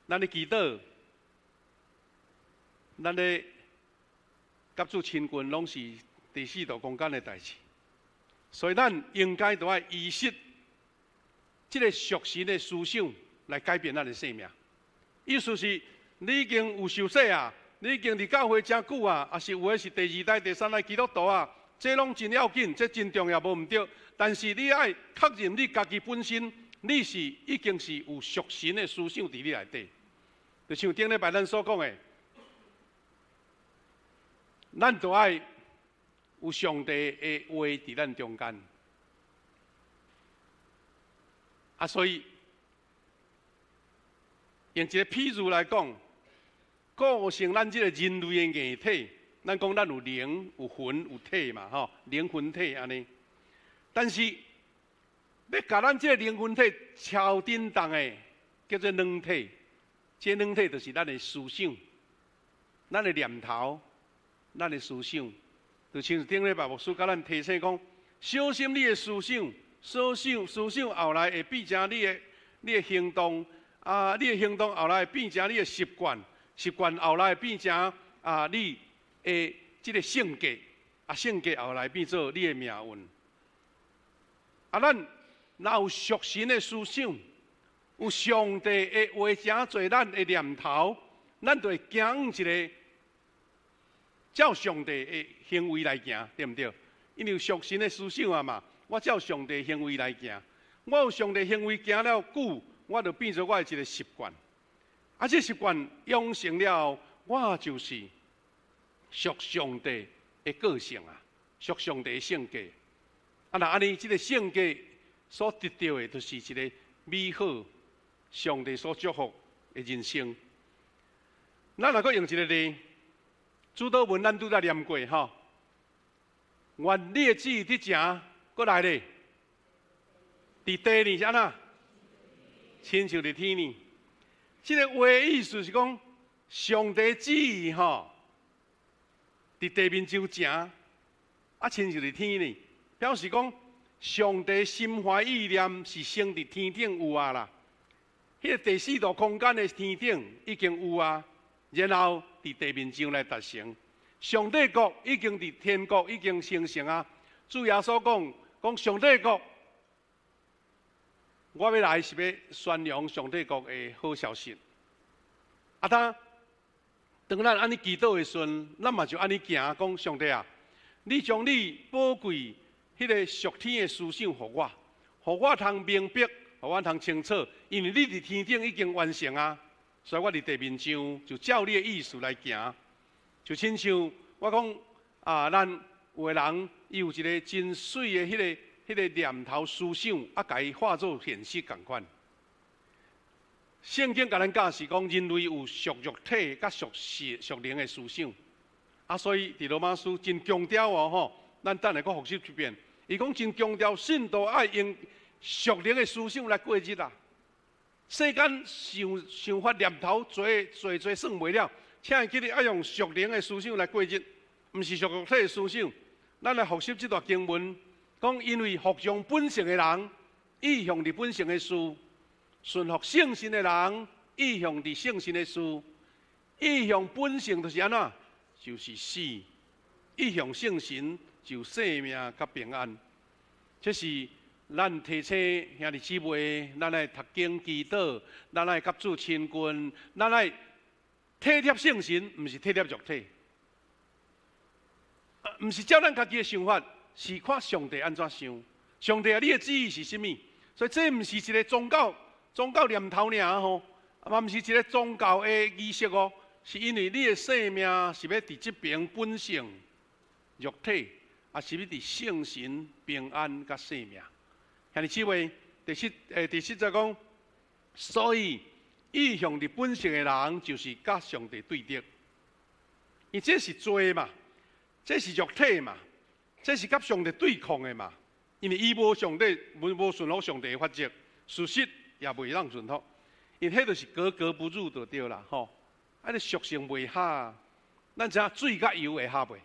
咱咧祈禱，咱咧佮主親近，攏是第四度空間的代誌。所以咱應該都愛依實這個屬神的思想來改變咱的生命。意思是，你已經有受洗啊，你已經佇教會誠久啊，抑是有的是第二代、第三代基督徒啊，這攏真要緊，這真重要，無毋對。但是你愛確認你家己本身，你是已經是有屬神的思想佇你內底。就像頂禮拜咱所講的，咱都愛有上帝的話佇咱中間。啊，所以用一個譬喻來講，構成咱這個人類的硬體，咱講咱有靈、有魂、有體嘛，吼，靈魂體按呢。但是欲共咱這個靈魂體超振動的，叫做軟體。這軟體就是咱的思想、咱的念頭、咱的思想。就親像頂禮拜牧師共咱提醒講，小心你的思想，思想思想後來會變成你的行動，啊，你的行動後來會變成你的習慣，習慣後來會變成啊你的這個性格，啊性格後來變做你的命運。啊，咱若有屬神的思想，有上帝的話成做咱的念頭，咱就會行一個照上帝的行為來行，對毋對？因為有屬神的思想啊嘛，我照上帝行為來行。我有上帝行為行了久，我就變做我的一個習慣。啊，這習慣養成了後，我就是屬上帝的個性啊，屬上帝的性格。啊，若按呢，這個性格所得著的，就是一個美好、上帝所祝福的人生。咱若閣用一個例，主禱文咱拄才念過吼，願你的旨意佇唓，閣來咧，佇地呢是按怎？親像佇天呢。這個話的意思是講，上帝旨意吼，佇地面上唓，啊，親像佇天呢，表示講，上帝心懷意念是先佇天頂有啊啦。彼個第四度空間的天頂已經有啊，然後佇地面上來達成。上帝國已經佇天國已經形成啊。主耶穌講，講上帝國，我欲來是欲宣揚上帝國的好消息。啊，當當咱按呢祈禱的時陣，咱嘛就按呢行，講上帝啊，你將你寶貴彼個屬天的思想予我，予我通明白，予我通清楚，因為你佇天頂已經完成啊，所以我佇地面上就照你的意思來行，就親像我講啊，咱有的人伊有一個真媠的彼個念頭思想，啊，共伊化做現實仝款。聖經共咱教示講，人類有屬肉體佮屬神屬靈的思想，啊，所以佇羅馬書真強調哦吼，咱等下閣複習一遍。伊講真強調，信徒愛用屬靈的思想來過日啊。世間想想法念頭濟濟濟算袂了，請會記得愛用屬靈的思想來過日，毋是屬肉體的思想。咱來複習這段經文，講因為服從本性的人，意向佇本性的事；順服聖神的人，意向佇聖神的事。意向本性就是按怎？就是死。意向聖神就生命佮平安。這是咱提醒兄弟姊妹，咱愛讀經祈禱，咱愛佮主親近，咱愛體貼聖神，毋是體貼肉體。毋是照咱家己的想法，是看上帝按怎想。上帝啊，你的旨意是啥物？所以這毋是一個宗教宗教念頭爾吼，嘛毋是一個宗教的儀式哦，是因為你的生命是欲佇這邊本性肉體，抑是欲佇聖神平安佮生命。兄弟姊妹，第七節講，所以意向佇本性的人，就是佮上帝對敵。因這是罪嘛，這是肉體嘛，這是佮上帝對抗的嘛。因為伊無上帝，無無順服上帝的法則，事實也袂當順服。因彼就是格格不入就對啦，吼。啊，這屬性袂合，咱知影水佮油會合袂？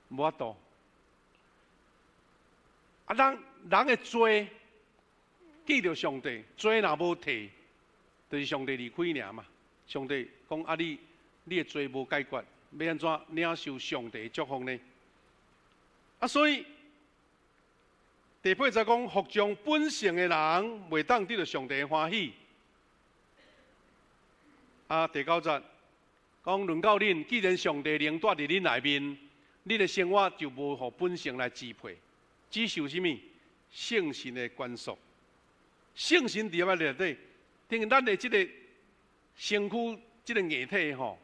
無法度。啊，人人的罪見著上帝，罪若無退，就是上帝離開爾嘛。上帝講啊，你你的罪無解決，欲按怎領受上帝的祝福呢？啊，所以第八節講，服從本性的人，袂當得著上帝的歡喜。啊，第九節講，論到恁，既然上帝靈住佇恁內面，恁的生活就無予本性來支配，只受啥物？聖神的管束。聖神佇遐內底，等於咱的這個身軀、這個硬體吼，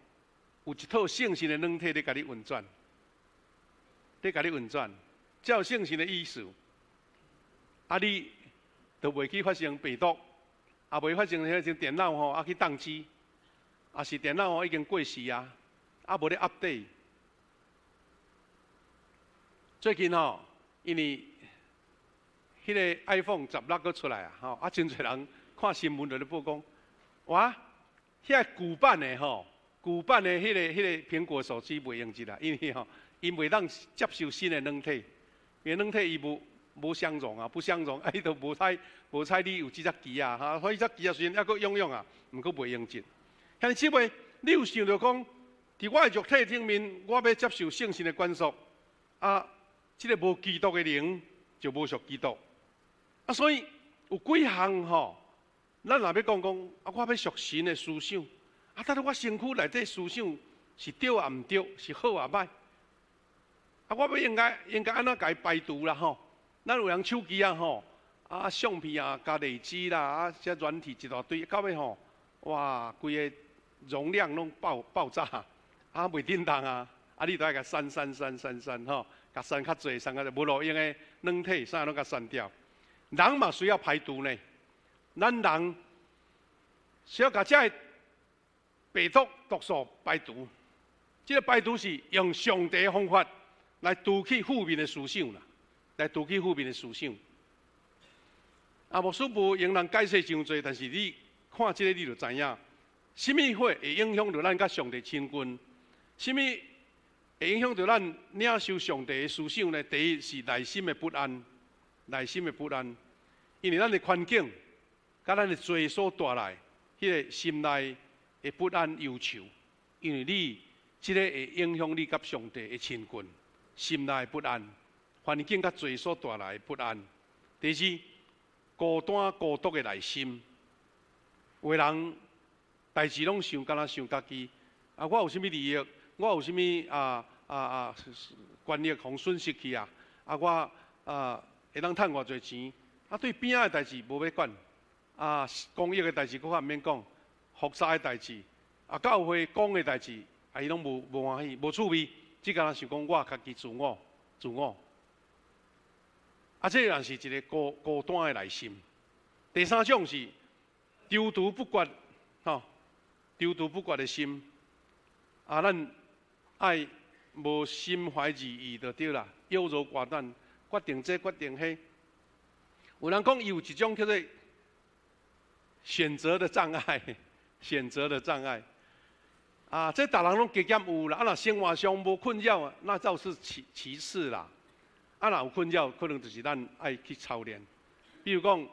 有一套聖神的軟體咧，共你運轉，咧共你運轉，照聖神的意思，啊，你就袂去發生病毒，也袂發生彼種電腦吼啊去當機，抑是電腦吼已經過時啊，啊無咧 update。最近吼，因為彼個 iPhone 16閣出來啊，吼啊，真濟人看新聞就咧報講，哇，遐舊版的吼，舊版的彼個蘋果手機袂用得啦，因為吼，𪜶袂當接受新的軟體，因為軟體伊無無相容啊，不相容，啊，伊就無採無採你有這隻機啊，哈，所以這隻機啊雖然猶閣用用啊，毋過袂用得。兄弟姊妹，你有想著講，佇我的肉體頂面，我欲接受聖神的管束，啊，這個無基督的靈就無屬基督。啊，所以有幾項吼，咱若欲講講，啊，我欲屬神的思想，啊，但是我身軀內底思想是對抑毋對，是好抑歹？啊，我欲應該按怎共伊排除啦吼？咱有人手機啊吼，啊相片啊共累積啦，啊這軟體一大堆，到尾吼，哇，規個容量攏爆炸，啊袂振動啊，啊你都愛共刪刪刪刪刪吼，共刪較濟，刪較濟，無路用的軟體啥攏共刪掉。人嘛需要排毒呢，咱人需要共這个病毒毒素排除。這个排毒是用上帝的方法來除去負面的思想啦，來除去負面的思想。啊，牧師無閒通解釋傷濟，但是你看這個你就知影，啥物會影響著咱佮上帝親近？啥物會影響著咱領受上帝的思想呢？第一是內心的不安，內心的不安，因為咱的環境佮咱的罪所帶來彼个心內的不安憂愁，因為你這个會影響你佮上帝的親近，心內不安，環境佮罪所帶來的不安。第二，孤單孤獨的內心，有的人代誌攏想，敢若想家己，啊，我有啥物利益？我有啥物權益予損失去啊？啊，我啊會當趁偌濟錢？啊，對邊仔的代誌無欲管，啊，公益的代誌閣較毋免講，複雜的代誌，啊，教會講的代誌，啊，伊攏無歡喜，無趣味，只敢若想講我家己自我，自我。啊，這也是一個孤單的內心。第三種是躊躇不決，吼，躊躇不決的心。啊，咱愛無心懷二意就對啦，優柔寡斷，決定這決定彼。有人講伊有一種叫做選擇的障礙，選擇的障礙。啊，這逐人攏加減有啦。啊，若生活上無困擾，那倒是其次啦。啊，若有困擾，可能就是咱愛去操練。比如講，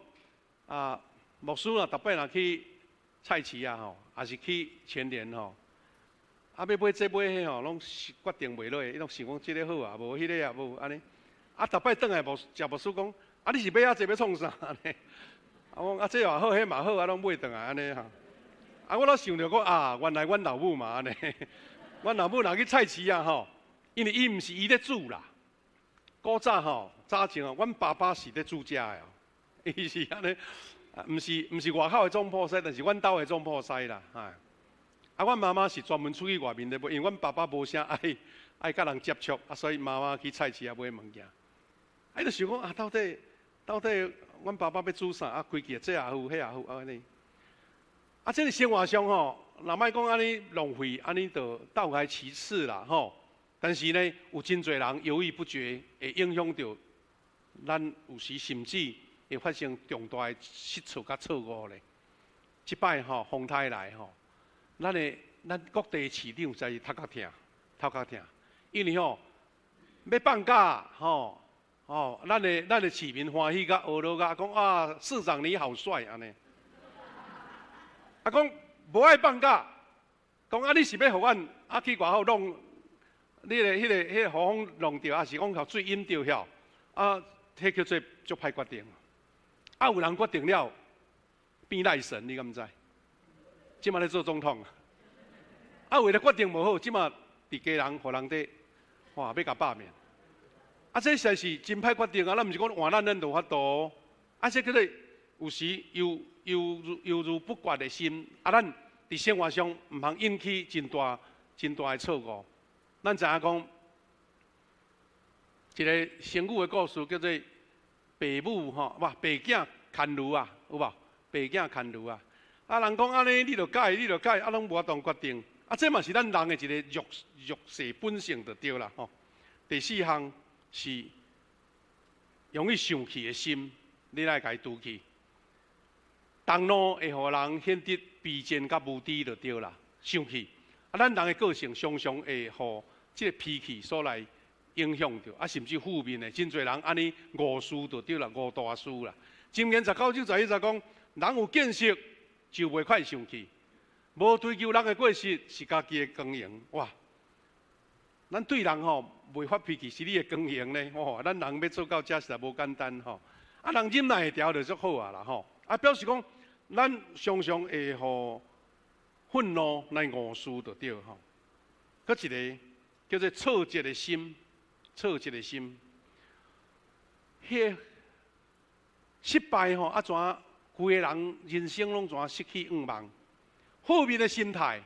啊，牧師若逐擺若去菜市啊吼，抑是去全聯吼，啊，欲買這買彼吼，攏決定袂落，伊攏想講這个好啊，無彼个也無按呢。啊，逐擺轉來牧食牧師講，啊，你是買遐濟欲創啥呢？啊，我講啊，這嘛好，彼嘛好，啊，攏買轉來按呢吼。啊，我攏想著講啊，原來阮老母嘛按呢，阮老母若去菜市啊吼，因為伊毋是伊咧煮啦。古早吼，早前哦，阮爸爸是咧煮食的哦，伊是按呢，毋是外口的總鋪師，但是阮兜的總鋪師啦，哎。啊，阮媽媽是專門出去外面咧買，因為阮爸爸無啥愛佮人接觸，啊，所以媽媽去菜市仔買物件。啊，伊就想講啊，到底阮爸爸欲煮啥？啊，規氣這也好，彼也好，按呢。啊，這个生活上吼，若莫講按呢浪費，按呢就倒來其次啦，吼。但是呢，有真濟人猶豫不決，會影響著咱有時甚至會發生重大的失錯佮錯誤咧。這擺吼風颱來吼，咱各地市長實在是頭殼疼，頭殼疼，因為吼欲放假吼吼，咱的市民歡喜甲呵咾甲講啊，市長你好帥按呢。啊，講無愛放假，講啊你是欲予阮啊去外口弄？你个、彼个、彼个予風弄著，抑是講予水淹著遐？啊，彼叫做足歹決定。啊，有人決定了變賴神，你敢毋知？這馬咧做總統。啊，有的決定無好，這馬佇家人予人佇哇欲共罷免。啊，這實在是真歹決定啊！咱毋是講換咱咱就有法度。啊，這叫做有時猶豫不決的心。啊，咱佇生活上毋通引起真大、真大的錯誤。咱知影講，一个成語的故事叫做爸母吼，無爸囝牽驢啊，有無？爸囝牽驢啊！啊，人講按呢，你著改，你著改，啊，攏無法度決定。啊，這嘛是咱人的一个弱勢本性就對啦吼。第四項是容易生氣的心，你來共伊除去。動怒會予人顯得卑賤佮無知就對啦，生氣。啊，咱人的個性常常會予這个脾氣所來影響著，啊，甚至負面的，真濟人按呢誤事就對啦，誤大事啦。箴言19章11節講，人有見識就袂快生氣，無追究人的過失是家己的光榮。哇！咱對人吼袂發脾氣是你的光榮呢。哦，咱人欲做到這實在無簡單吼。啊，人忍耐會牢就足好啊啦吼。啊，表示講咱常常會予憤怒來誤事就對吼。閣一个叫做挫折的心，挫折的心。彼个失败吼，啊怎规个人人生攏怎失去愿望？负面的心态，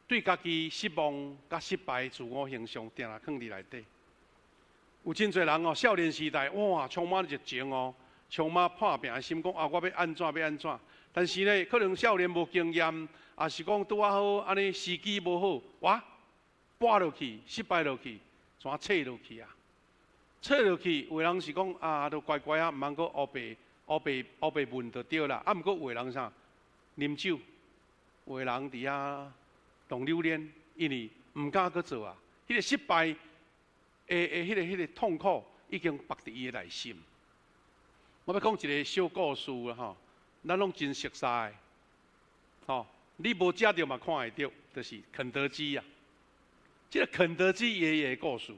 對家己失望佮失敗自我形象，定定囥佇內底。有真濟人哦，少年時代哇，充滿熱情哦，充滿破拚的心，講啊，我欲按怎欲按怎。但是呢，可能少年無經驗，抑是講拄仔好按呢時機無好，哇，跋落去，失敗落去，怎挫落去啊？挫落去，有的人是講啊，就乖乖啊，毋通閣烏白烏白烏白問就對啦。啊，毋過有的人啥，啉酒，有的人佇遐動榴蓮，因為毋敢閣做啊。彼個失敗的彼個痛苦已經縛佇伊的內心。我欲講一個小故事啦吼，咱攏真熟悉的，吼，你無食著嘛看會著，就是肯德基啊。這個肯德基爺爺的故事，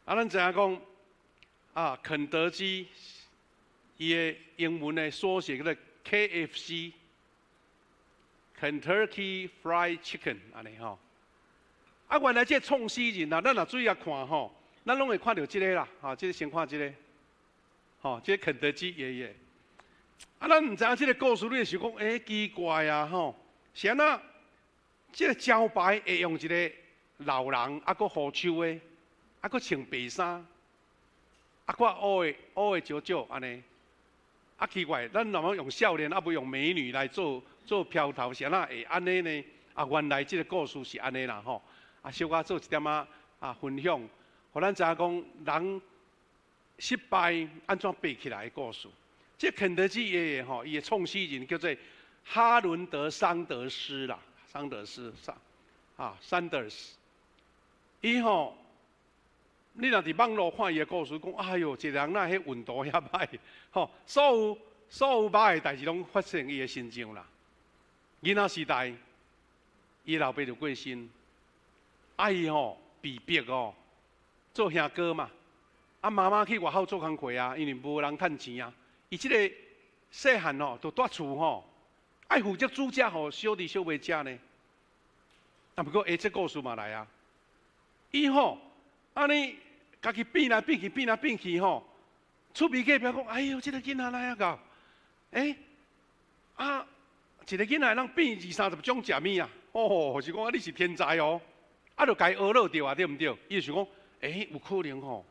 啊，咱知影講啊，肯德基伊的英文的縮寫叫做 KFC，Kentucky Fried Chicken，按呢吼。啊，原來這個創始人啊，咱若注意來看吼，咱攏會看著這個啦，吼，這個先看這個，吼，這個肯德基爺爺。啊，咱毋知影這個故事，你會想講，欸，奇怪啊，吼，是按怎？這個招牌會用一個老人，啊，閣胡鬚的，啊，閣穿白衫，啊，閣烏的烏的少少按呢。啊，奇怪，咱若欲用少年，啊，袂用美女來做做標頭，是按怎會按呢呢？啊，原來這個故事是按呢啦，吼。啊，小可做一點仔啊分享，予咱知影講人失敗按怎爬起來的故事。這肯德基爺爺吼，伊的創始人叫做哈倫德·桑德斯啦，桑德斯桑啊，桑德斯。伊吼，你若佇網路看伊的故事，講哎喲，一個人哪彼運動遐歹，吼，所有所有歹的代誌攏發生伊的身上啦。囡仔時代，伊老爸就過身。啊伊吼被逼哦做兄哥嘛，啊媽媽去外口做工課啊，因為無人趁錢啊。伊這個細漢吼，就蹛厝吼，愛負責煮食予小弟小妹食呢。啊，毋過欸，這故事嘛來啊，伊吼按呢家己變來變去，變來變去吼，厝邊隔壁講，哎喲，這個囡仔來啊𠢕，欸，啊，一個囡仔會當變二三十種食物啊，哦，是講啊，你是天才哦。啊，就共伊學落著啊，對毋對？伊就想講，欸，有可能吼，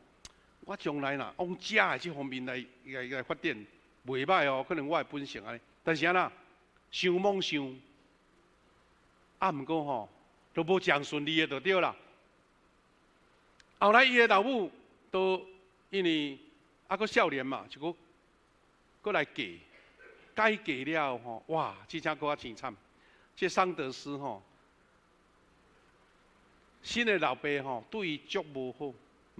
我將來若往食的這方面來來來發展，袂䆀哦，可能我的本性按呢。但是按怎，想罔想，啊，毋過吼，都無誠順利的就對啦。後來伊的老母都因為猶閣少年嘛，就閣閣來嫁，改嫁了吼，哇，這下閣較凄慘。這桑德斯吼。新的老爸吼對伊足無好，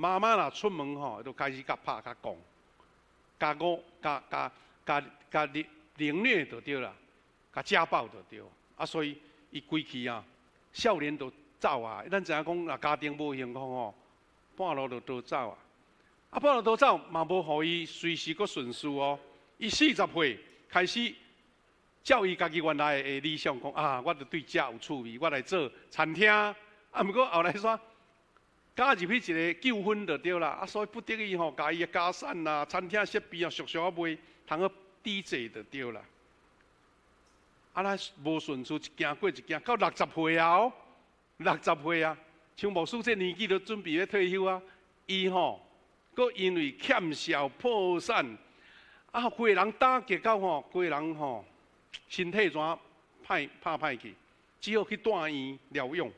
媽媽若出門吼，就開始共拍共講，共我共共共共凌凌虐就對啦，共家暴就對。啊，所以伊規氣啊，少年就走啊。咱知影講，若家庭無幸福吼，半路就逃走啊。啊，半路逃走嘛無予伊隨時閣順遂哦。伊40歲開始照伊家己原來的理想講啊，我就對食有趣味，我來做餐廳。啊，毋過後來煞加入去一個糾紛就對啦，啊，所以不得已吼，共伊的家產啊、餐廳設備啊，俗俗啊賣，通去抵債就對啦。啊，咱無順遂，一件過一件，到60歲啊哦，六十歲啊，像牧師這年紀都準備欲退休啊，伊吼，閣因為欠債破產，啊，規个人打擊到吼，規個人吼，身體怎歹拍歹去，只好去住院療養。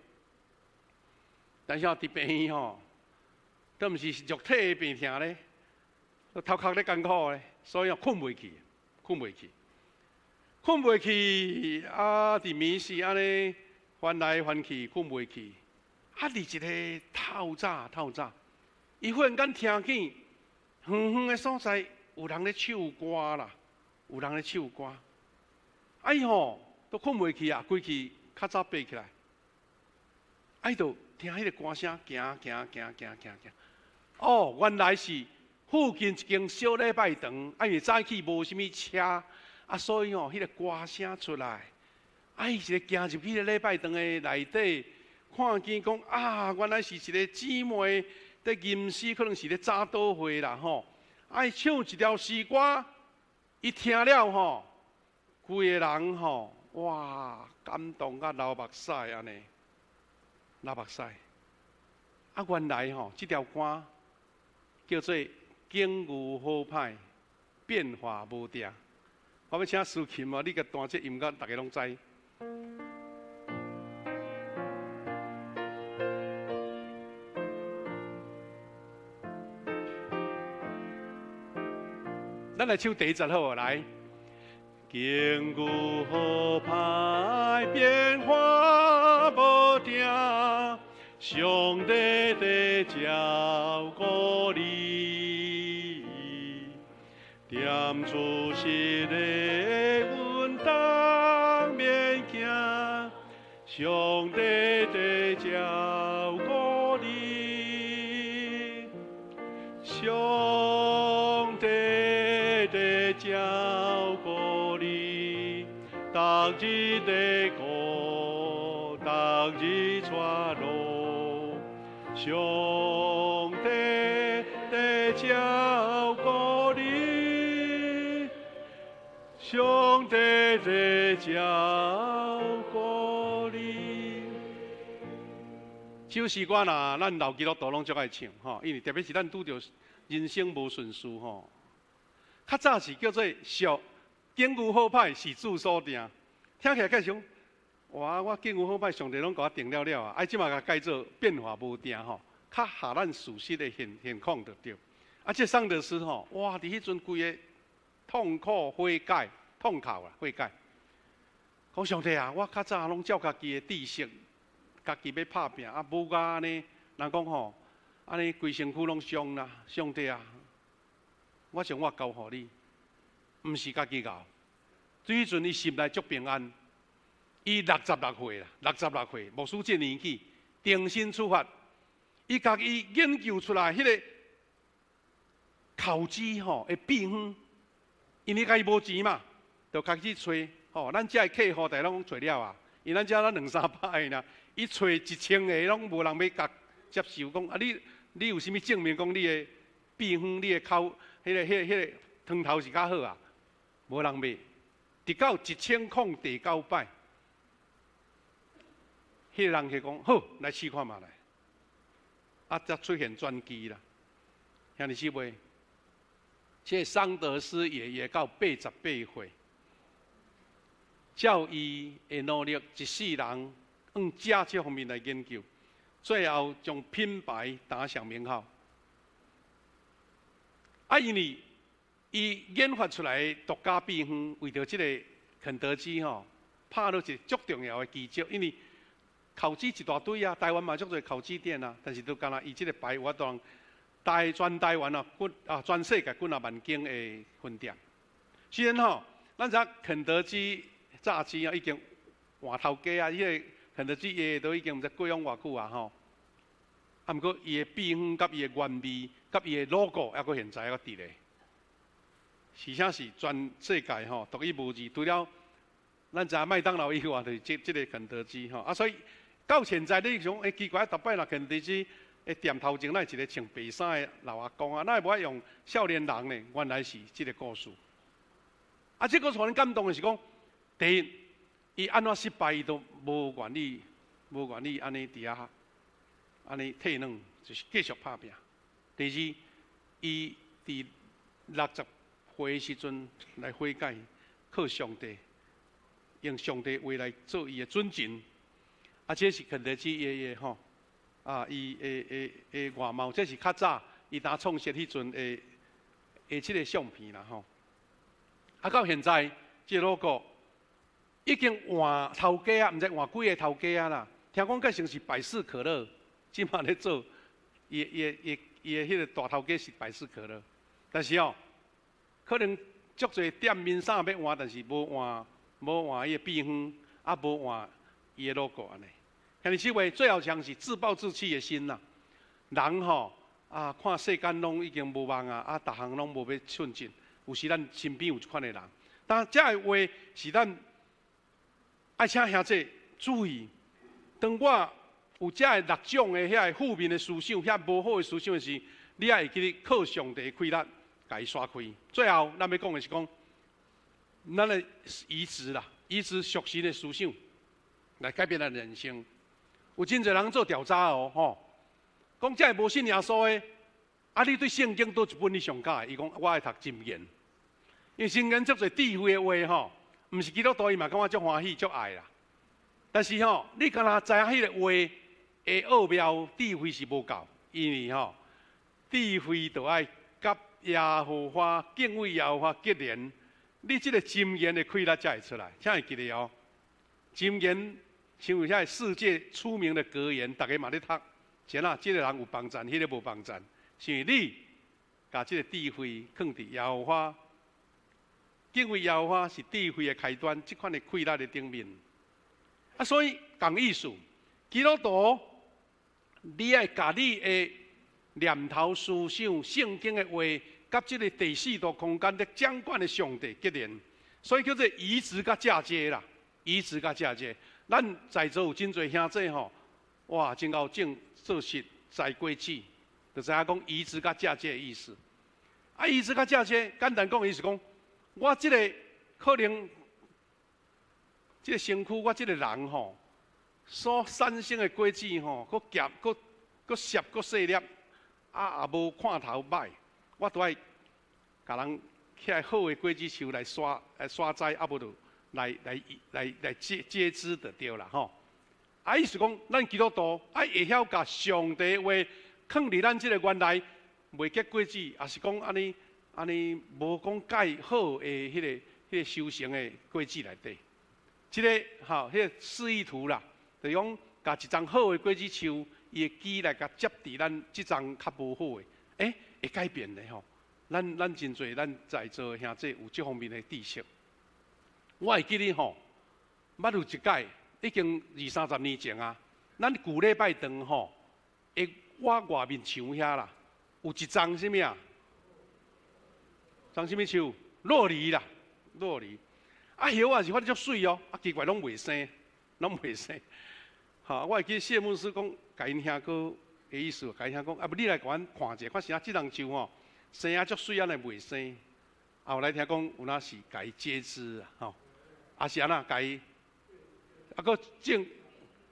但是哦，佇病院吼，都毋是肉體的病痛咧，頭殼咧艱苦咧，所以哦，睏袂去，睏袂去，睏袂去啊！佇暝時按呢翻來翻去，睏袂去。啊！佇一个透早透早，伊忽然間聽見遠遠的所在有人咧唱歌啦，有人咧唱歌。啊！伊吼都睏袂去啊，規氣較早爬起來，啊！伊就聽彼个歌聲，行行行行行行，哦，原來是附近一間小禮拜堂，啊，因為早起無啥物車，啊，所以吼，彼個歌聲出來，啊，伊一个行入去个禮拜堂的內底，看見講啊，原來是一個姊妹咧吟诗，可能是咧早祷会啦吼。啊，伊唱一条诗歌，伊听了吼，规个人吼，哇，感动甲流目屎按呢，流目屎。啊，原来吼，这条歌叫做《境遇好歹变化无定》。我欲请司琴哦，你共弹这音乐，大家拢知。咱来唱第一节好无？来，境遇好歹变化无定，上帝在照顾你，踮出世的阮当免惊，上帝在照顾你，上帝在照顾你，逐日的顾，逐日带路，上帝在照顾你，上帝在照顾你。这首诗歌若咱老基督徒拢足爱唱吼，因为特别是咱拄著人生无顺遂吼。较早是叫做俗境遇好歹是主所定，听起来敢想，哇！我境遇好歹，上帝拢共我定了了啊！啊，这马共改做变化无定吼，较合咱事实的现况就对。啊，这桑德斯吼，哇！伫彼阵规个痛苦悔改，痛哭啊悔改。讲上帝啊，我较早拢照家己的知识，家己欲拍拚啊，无甲按呢，人讲吼，按呢规身躯拢伤啦。上帝啊，我将我交予你，毋是家己熬。对彼阵伊心内足平安，伊66岁啦，六十六岁，牧师这年纪，重新出发，伊家己研究出来彼个烤鸡吼的秘方，因为家己无钱嘛，就开始揣吼，咱遮的客户大拢揣了啊，因咱遮咱两三百个尔，伊揣1000个拢无人欲共接受，讲啊你有啥物证明讲你的秘方、你的口、彼个汤头是较好啊？无人买，直到1009摆，彼个人去讲好，来试看觅来，啊，才出现转机啦。兄弟姊妹，这个桑德斯爷爷到88岁，照伊的努力，一世人往食这方面来研究，最后将品牌打响名号。啊，因为伊研发出来的独家秘方，为著这个肯德基吼，拍落一个足重要的基石。因为烤鸡一大堆啊，台湾嘛足济烤鸡店啊，但是都干焦伊这个牌有法度全台湾啊，几啊全世界几若万间的分店。虽然吼，咱知肯德基炸鸡啊已经换头家啊，彼个肯德基爷爷都已经毋知过往偌久啊吼。啊，毋过伊的秘方佮伊的原味，佮伊的 logo 犹阁现在犹阁伫咧。而且是全世界吼独一无二，除了咱知影麦当劳以外，就是这个肯德基吼。啊，所以到现在你想，欸，奇怪，逐摆若肯德基的店头前，哪会一个穿白衫的老阿公啊？哪会无爱用少年人呢？原来是这个故事。啊，这个予人感动的是讲，第一，伊按怎失败，伊都无愿意，无愿意按呢伫遐，按呢退让，就是继续拍拚。第二，伊伫60岁的时阵来悔改，靠上帝，用上帝话来做伊的准绳。啊，这是肯德基爷爷吼，啊，伊的外貌，这是较早伊当创设彼阵的这个相片啦吼。啊，到现在这个 logo 已经换头家啊，毋知换几个头家啊啦。听讲改成是百事可乐，这马咧做，伊的彼个大头家是百事可乐，但是哦，可能足济店面衫欲换，但是无换，无换伊的秘方，啊，无换伊的 logo 按呢。兄弟姊妹，最后像是自暴自弃的心啦。人吼啊，看世间拢已经无望啊，啊，逐项拢无欲顺进。有时咱身边有这款的人，但这个话是咱爱请兄弟注意。当我有遮个六種的遐个負面的思想，遐無好的思想的時，你愛會記得靠上帝的氣力，共伊刷開。最後，咱欲講的是講，咱的移植啦，移植屬神的思想，來改變咱的人生。有真濟人做調查哦，吼，講這个無信耶穌的，啊，你對聖經佗一本你上佮意？伊講我愛讀箴言，因為聖經足濟智慧的話吼，毋是基督徒伊嘛感覺足歡喜足愛啦。但是吼，你敢若知影彼個話的奧妙智慧是無夠，因為吼，智慧就愛佮耶和華敬畏耶和華結連，你這个箴言的氣力才會出來。請會記得哦，箴言像遐個世界出名的格言，逐家嘛咧讀。是按怎，這个人有幫贊，彼个無幫贊，是因為你共這个智慧囥佇耶和華，敬畏耶和華是智慧的開端，這款的氣力的頂面。啊，所以仝意思，基督徒，你愛共你的念頭、思想、聖經的話，佮這个第四度空間的掌管的上帝結連，所以叫做移植佮嫁接啦，移植佮嫁接。咱在座有真濟兄弟吼，哇，真𠢕種做實栽果子，就知影講移植佮嫁接的意思。啊，移植佮嫁接，簡單講，意思講，我這个可能，這个身軀，我這个人吼，所產生的果子吼，閣夾、閣閣澀、閣細粒，啊，也無看頭䆀，我都愛共人起來好的果子樹來刷、來刷栽，啊無就來來來來接接枝就對啦吼。啊，意思講，咱基督徒愛會曉共上帝話囥佇咱這个原來袂結果子，抑是講按呢按呢無講蓋好的彼个修成的果子內底。這个吼，彼个示意圖啦，就是講共一叢好的果子樹，伊的枝來共接佇咱這叢較無好的，欸，會改變的吼。咱真濟，咱在座的兄弟有這方面的知識。我會記得吼，捌有一擺已經二三十年前啊，咱舊禮拜堂吼，的我外面牆遐啦，有一叢啥物啊？叢啥物樹？酪梨啦，酪梨。啊，葉仔是發得足媠哦，啊奇怪攏袂生，攏袂生。吼，我會記謝牧師講，共𪜶兄哥的意思，共𪜶兄講，啊無你來共阮看者，看啥這叢樹吼，生啊足媠，按呢袂生。後來聽講有哪是共伊截枝啊，吼，啊是按怎共伊，啊閣種，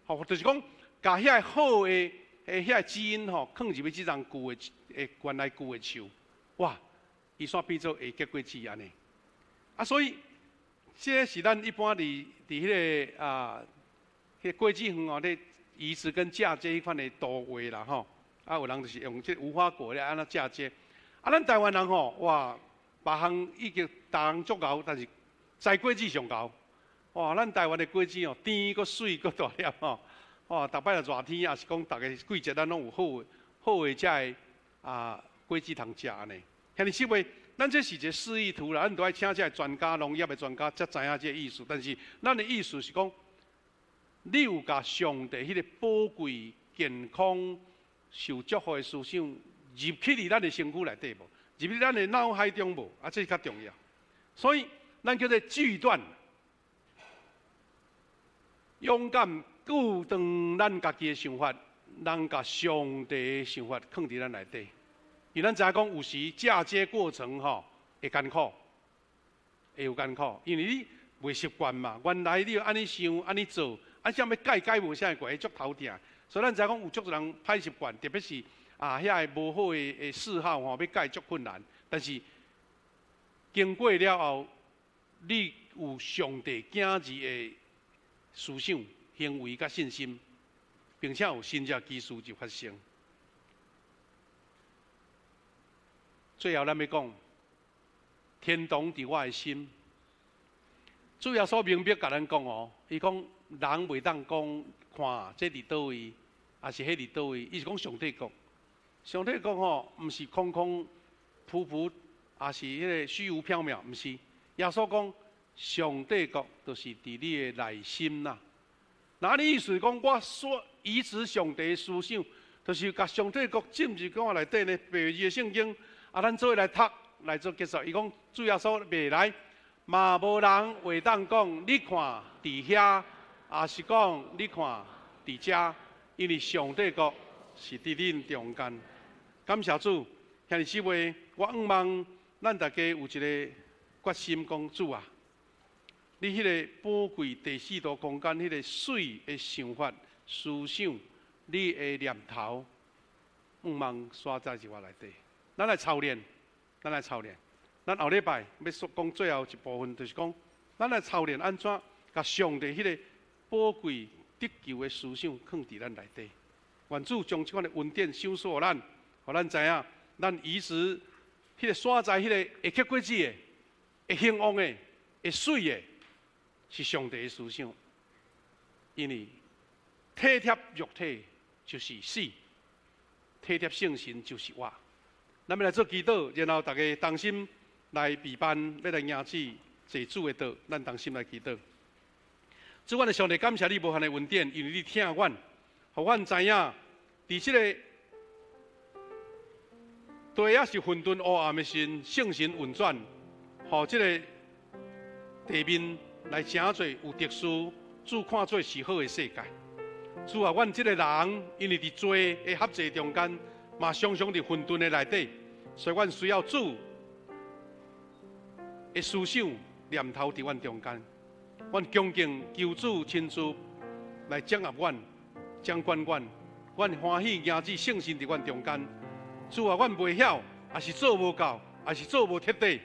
吼，就是講共遐個好的的遐个基因吼，囥入去這叢舊的的原來舊的樹，哇，伊煞變做會結果子按呢。啊，所以。這是咱一般佇佇彼个啊，彼个果子園哦，咧移植跟嫁接彼款的圖畫啦吼。啊，有人就是用這無花果咧按怎嫁接。啊，咱台灣人吼，哇，別項已經逐項足𠢕，但是栽果子上𠢕。哇，咱台灣的果子哦，甜閣媠閣大粒吼。哇，逐擺若熱天，抑是講逐个季節，咱攏有好的好的這个啊果子通食按呢。兄弟姊妹，咱這是一个示意圖啦，咱都愛請這个專家、農業的專家才知影這个意思。但是，咱的意思是講，你有共上帝彼个寶貴、健康、受祝福的思想入去佇咱的身軀內底無？入去咱的腦海中無？啊，這是較重要。所以，咱叫做鋸斷，勇敢拒斷咱家己的想法，咱共上帝的想法囥佇咱內底。因為咱知影講，有時嫁接過程吼會艱苦，會有艱苦，因為你袂習慣嘛。原來你按呢想、按呢做，啊，啥欲改改無啥會過，會足頭疼。所以咱知影講有足濟人歹習慣，特別是啊遐个無好的的嗜好吼，欲改足困難。但是經過了後，你有上帝囝兒的思想、行為佮信心，並且有神蹟奇事就發生。最後，咱欲講，天堂佇我的心。主耶穌明白共咱講哦，伊講人袂當講看這佇佗位，抑是彼佇佗位，伊是講上帝國。上帝國吼，毋是空空浮浮，抑是彼个虛無縹緲，毋是。耶穌講，上帝國就是佇你的內心啦。那你意思講，我所移植上帝的思想，就是共上帝國進入我內底呢？白字的聖經。啊，咱做伙來讀來做結束。伊講主耶穌未來，嘛無人會當講，你看佇遐，抑是講你看佇遮。因為上帝國是佇恁中間。感謝主，兄弟姊妹，我向望咱大家有一個決心，講主啊，你彼个寶貴第四度空間，彼个媠的想法、思想，你的念頭，向望煞在佇我內底。咱來操練，咱來操練。咱後禮拜欲講最後一部分，就是講咱來操練按怎共上帝彼个寶貴得救的思想囥佇咱內底。願主將這款的恩典賞賜予咱，予咱知影，咱彼時彼个所在，彼个會結果子的、會興旺的、會媠的，是上帝的思想。因為體貼肉體就是死，體貼聖神就是活。咱欲來做祈禱，然後大家同心來備辦，欲來迎主坐主的桌，咱同心來祈禱。主，阮的上帝，感謝你無限的恩典，因為你疼阮，予阮知影，佇這个地也是混沌烏暗的時陣，聖神運轉，予這个地面來成做有特殊，主看做是好的世界。主啊，阮這个人因為佇罪的轄制中間，嘛常常佇混沌的內底，所以阮需要主的思想念頭佇阮中間。阮恭敬求主親自來掌握阮、掌管阮，阮歡喜迎主聖神佇阮中間。主啊，阮袂曉，抑是做無夠，抑是做無徹底，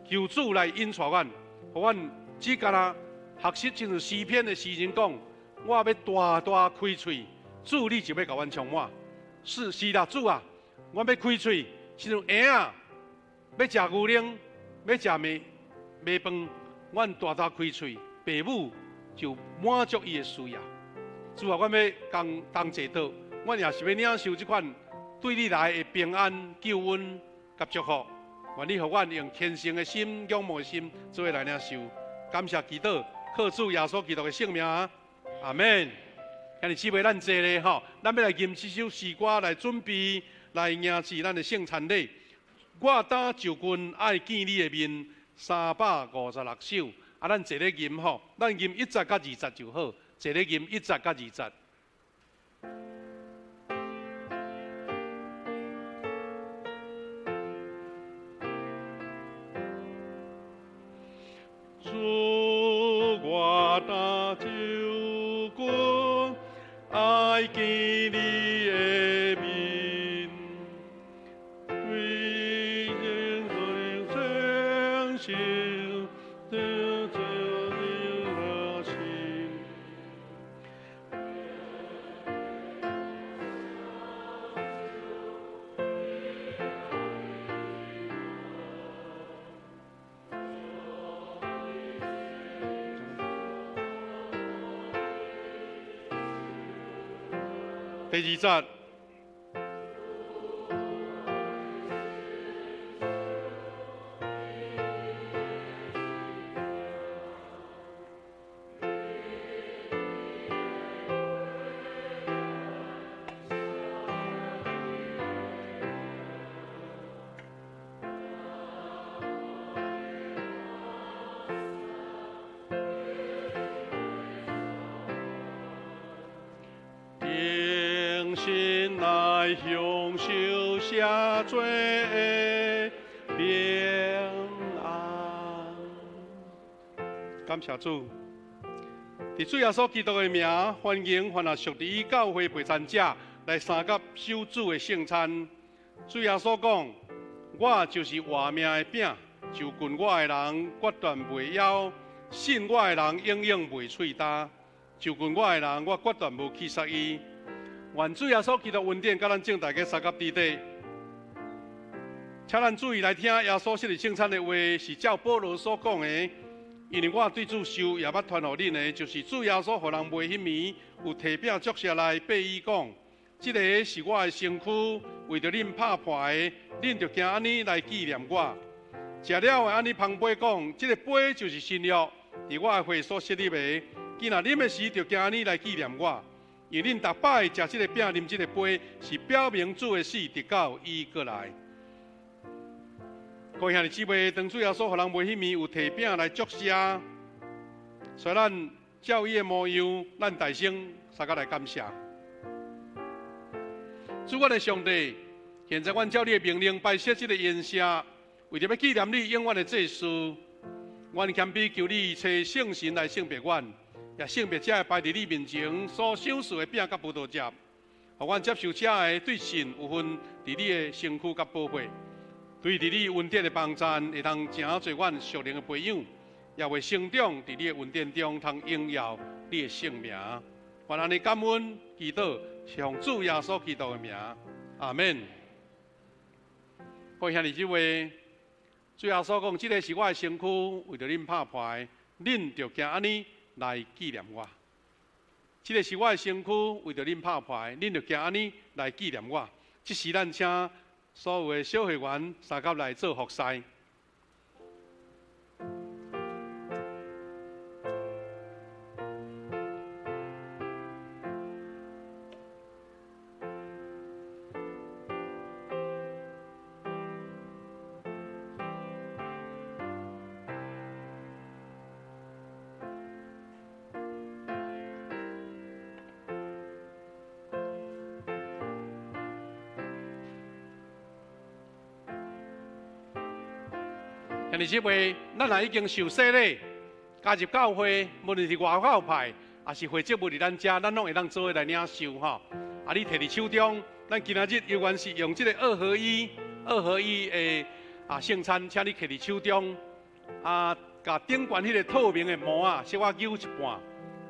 求主來引帶阮，予阮只干焦學習，親像詩篇的詩人講，我欲大大開喙，主你就欲共阮充滿。是啦，主啊，阮欲開喙，親像嬰仔欲食牛奶，欲食麥飯，阮大大開喙，爸母就滿足伊的需要。主啊，阮欲共同齊桌，阮也是欲領受這款對你來的平安、救恩佮祝福。願你予阮用虔誠的心、仰慕的心，做伙來領受。感謝祈禱，靠主耶穌基督的聖名，阿們。兄弟姊妹，咱坐咧吼，咱欲來吟這首詩歌來準備來迎接咱的聖餐禮。我當就近愛見你的面，356首。啊，咱坐咧吟吼，咱吟一節佮二節就好，坐咧吟一節佮二節。主，我當就近愛見你的面，對人對誠心，對主的心。第二節。定心來享受赦罪的平安。感謝主，佇主耶穌基督的名，歡迎凡若屬佇教會陪餐者來相佮守主的聖餐。主耶穌講：我就是活命的餅，就近我的人決斷袂枵，信我的人永遠袂喙焦。就近我的人，我決斷無棄殺伊。願主耶穌基督恩典，佮咱眾大家相佮佇底。請咱注意來聽耶穌設立聖餐的話，是照保羅所講的。因為我對主受也捌傳予恁的，就是主耶穌予人賣彼暝，有提餅祝謝來擘伊講：這个是我的身軀，為著恁拍破的，恁著行按呢來紀念我。食了後按呢捧杯講：這个杯就是新約，佇我的血所設立的。既若啉的時，著行按呢來紀念我。因為恁逐擺食這个餅、啉這个杯，是表明主的死，直到伊閣來。各位兄弟姊妹，當主耶穌予人賣彼暝，有提餅來祝謝，所以咱照伊的模樣，咱大聲相佮來感謝。主阮的上帝，現在阮照你的命令擺設這个筵席，為著欲紀念你永遠的祭司。阮謙卑求你差聖神來聖別阮，也聖別這个擺佇你面前所賞賜的餅佮葡萄汁，予阮接受這个對神有份佇你的身軀佮寶血，對佇你恩典的幫贊，會通成做阮屬靈的培養，也會成長佇你的恩典中，通榮耀你的聖名。願按呢感恩祈禱，是奉主耶穌基督的名，阿們。各位兄弟姊妹，主耶穌講：這个是我的身軀，為著恁拍破的，恁著行按呢來紀念我。這个是我的身軀，為著恁拍破的，恁著行按呢來紀念我。這時咱請所有的小會員相佮來做服侍。兄弟姊妹，咱若已經受洗禮，加入教會，無論是外口派，抑是會籍無佇咱遮，咱攏會當做伙來領受吼。啊，你提佇手中，咱今仔日猶原是用這个二合一的聖餐，請你提佇手中，啊，共頂懸彼个透明的膜仔，小可揪一半，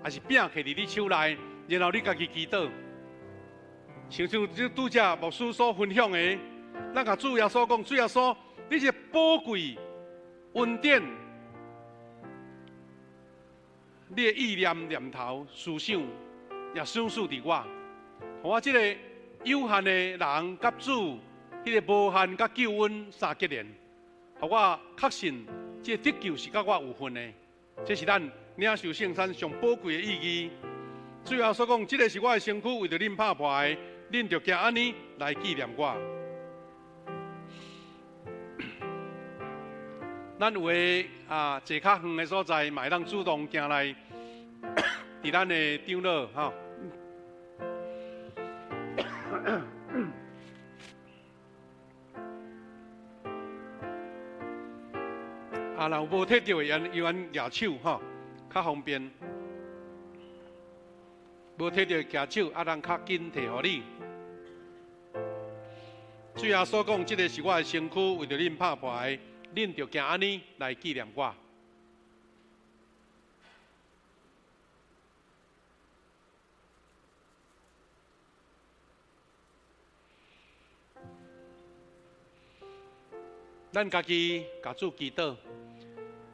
抑是餅提佇你手內，然後你家己祈禱。像像這拄才牧師所分享的，咱共主耶穌講，主耶穌，你這寶貴恩典，你的意念、念頭、思想，也賞賜佇我，予我這个有限的人，佮主彼个無限佮救恩相結連，予我確信這个得救是佮我有份的。這是咱領受聖餐上寶貴的意義。主耶穌講，這个是我的身軀，為著恁拍破的，恁著行按呢來紀念我。咱有的坐較遠的所在，嘛會當主動行來，佇咱的長老吼。啊，若有無摕著的，猶原舉手吼，較方便。無摕著舉手，啊，咱較緊提予你。主耶穌講，這个是我的身軀，為著恁拍破的。恁著行按呢來紀念我。咱家己共主祈禱，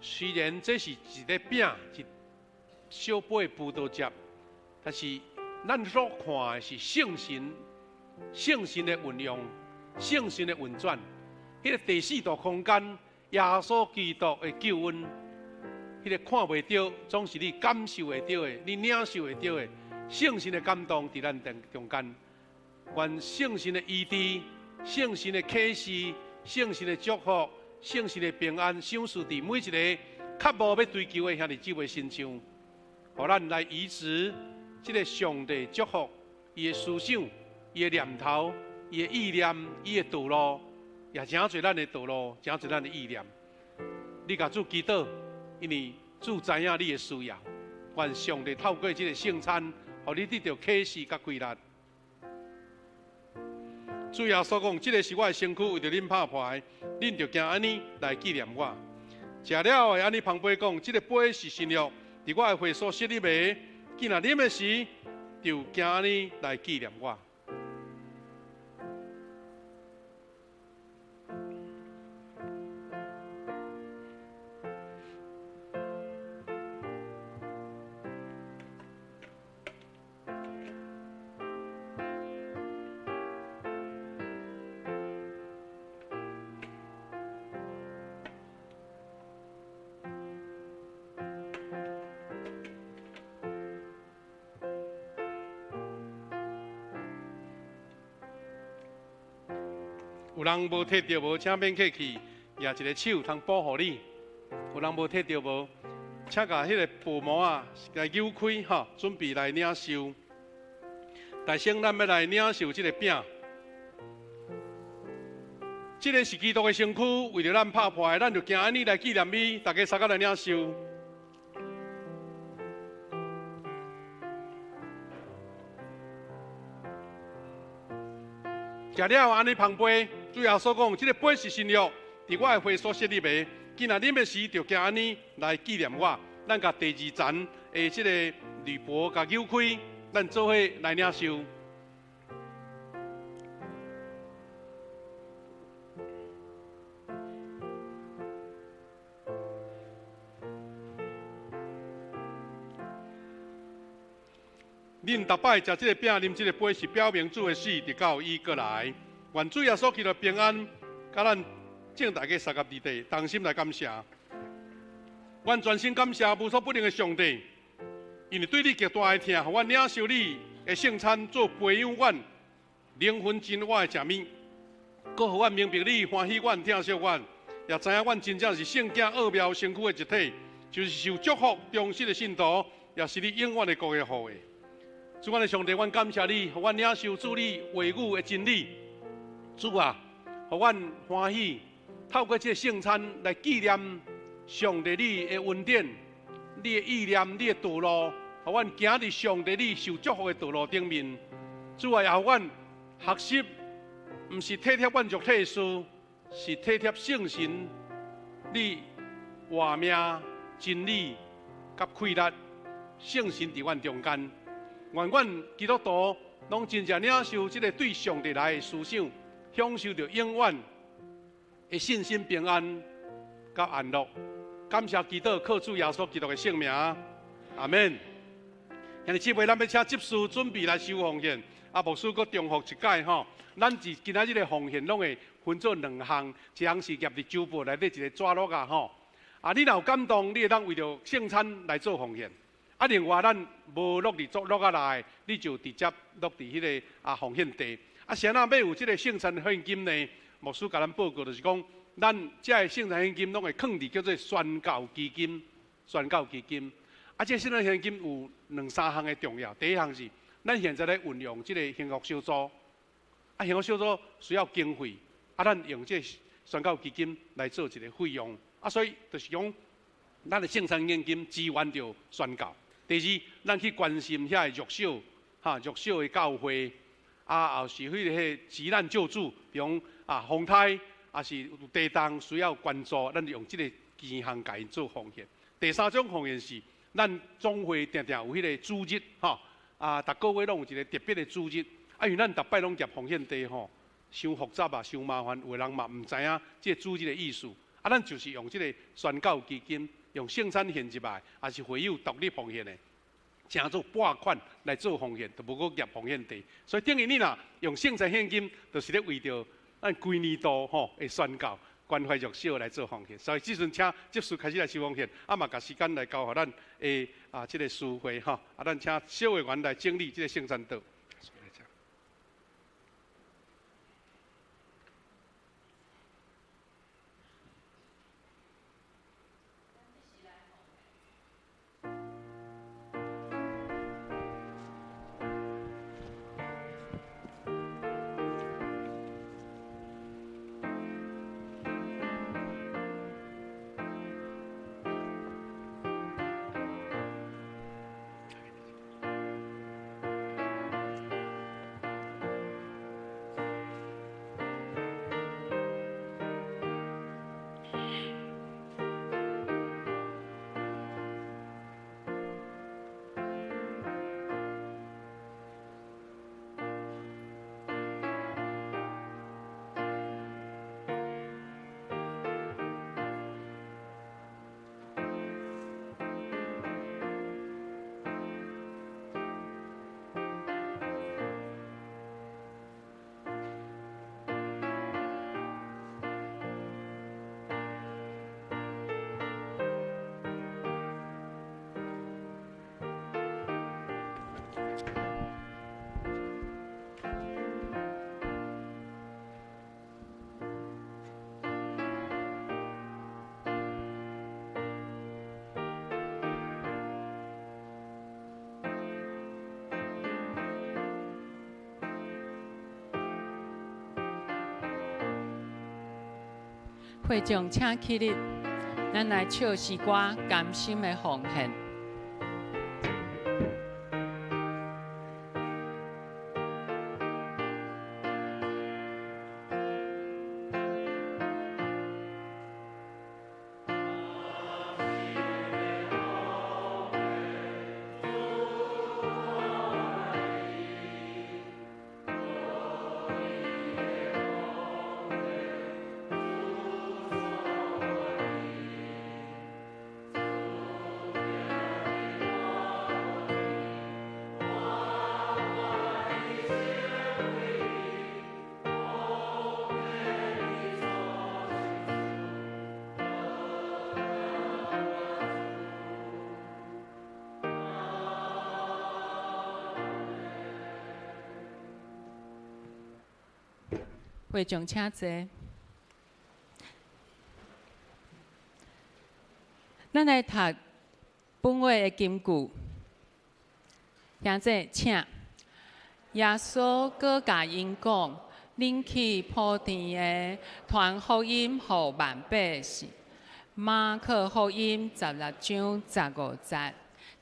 雖然這是一个餅，一小杯葡萄汁，但是咱所看的是聖神，聖神的運用，聖神的運轉。彼个第四度空間，耶穌基督的救恩，彼个看袂著，總是你感受會著的，你領受會著的，聖神的感動佇咱中間，願聖神的醫治、聖神的啟示、聖神的祝福、聖神的平安，賞賜佇每一个渴慕欲追求的兄弟姊妹身上，予咱來移植這个上帝祝福，伊的思想、伊的念頭、伊的意念、伊的道路。也成做咱的道路，成做咱的意念。你共主祈禱，因為主知影你的需要。願上帝透過這个聖餐，予你得著啟示佮規律。主耶穌講：這个是我的身軀，為著恁拍破的，恁著行按呢來紀念我。食了會按呢捧杯講：這个杯是新約，佇我的血所設立的。既若啉的時，就行按呢來紀念我。有人無摕著無？請免客氣，舉一个手通保護你。有人無摕著無？請共彼个布膜仔來扭開吼，準備來領受。大先，咱欲來領受這个餅。這个是基督的身軀，為著咱拍破的，咱就行按呢來紀念伊。大家相共來領受。食了按呢捧杯，主耶穌講：這个杯是新約，佇我的血所設立的。今仔啉的時，就行按呢來紀念我。咱共第二層的這个鋁箔共扭開，咱做伙來領受。恁逐擺食這个餅、啉這个杯，是表明主的死，直到伊閣來。願主耶穌基督平安，佮咱眾大家相佮佇底，同心來感謝。阮全心感謝無所不能的上帝，因為對你極大的疼，予阮領受你的聖餐做培養阮靈魂真我的食物，閣予阮明白你歡喜阮、疼惜阮，也知影阮真正是聖潔奧妙身軀的一體，就是受祝福忠實的信徒，也是你永遠的國的後裔。主，阮的上帝，阮感謝你，予阮領受主你話語的真理。主啊，予阮歡喜，透過這个聖餐來紀念上帝你的恩典、你的意念、你的道路，予阮行佇上帝你受祝福的道路頂面。主啊，也予阮學習，毋是體貼阮肉體的事，是體貼聖神你活命真理佮氣力，聖神佇阮中間。願阮基督徒攏真正領受這个對上帝來的思想，享受著永遠的信心、平安佮安樂。感謝基督，靠主耶穌基督的聖名，阿們。兄弟姊妹，咱欲請執事準備來收奉獻。啊，牧師閣重複一擺吼，咱佇今仔日的奉獻攏會分做兩項，一項是夾佇酒杯內底一個紙橐仔吼。啊，你若有感動，你會當為著聖餐來做奉獻。啊，另外咱無落佇做橐仔內，你就直接落佇彼个奉獻袋。啊，啥人欲有這个聖餐獻金呢？牧師共咱報告就是講，咱這个聖餐獻金攏會囥佇叫做宣教基金，宣教基金。啊，這个聖餐獻金有兩三項的重要。第一項是，咱現在咧運用這个幸福小組，啊，幸福小組需要經費，啊，咱用這个宣教基金來做一个費用。啊，所以就是講，咱的聖餐獻金支援著宣教。第二，咱去關心遐个弱小，哈，弱小的教會，啊，也是彼个急難救助，比如講啊，風颱，抑是有地動需要關注，咱就用這个錢項共𪜶做奉獻。第三種奉獻是，咱總會定定有彼个主日，吼，啊，逐个月攏有一个特別的主日，啊，因為咱逐擺攏夾奉獻袋吼，傷複雜啊，傷麻煩，有的人嘛毋知影這個主日的意思，啊，咱就是用這个宣教基金。用聖餐獻入來，抑是會友獨立奉獻的，成做撥款來做奉獻，就無閣夾奉獻袋。所以等於你若用聖餐獻金，就是咧為著咱規年度吼的宣教關懷弱小來做奉獻。所以這陣請執事開始來收奉獻，啊嘛共時間來交予咱的啊這个司會吼，啊咱請小會員來整理這个聖餐桌。會眾請起立，咱來唱詩歌，甘心的奉獻。會眾請坐。咱來讀本話的金句，兄弟請。耶穌閣共𪜶講：恁去普天下傳福音予萬百姓。馬可福音16章15節。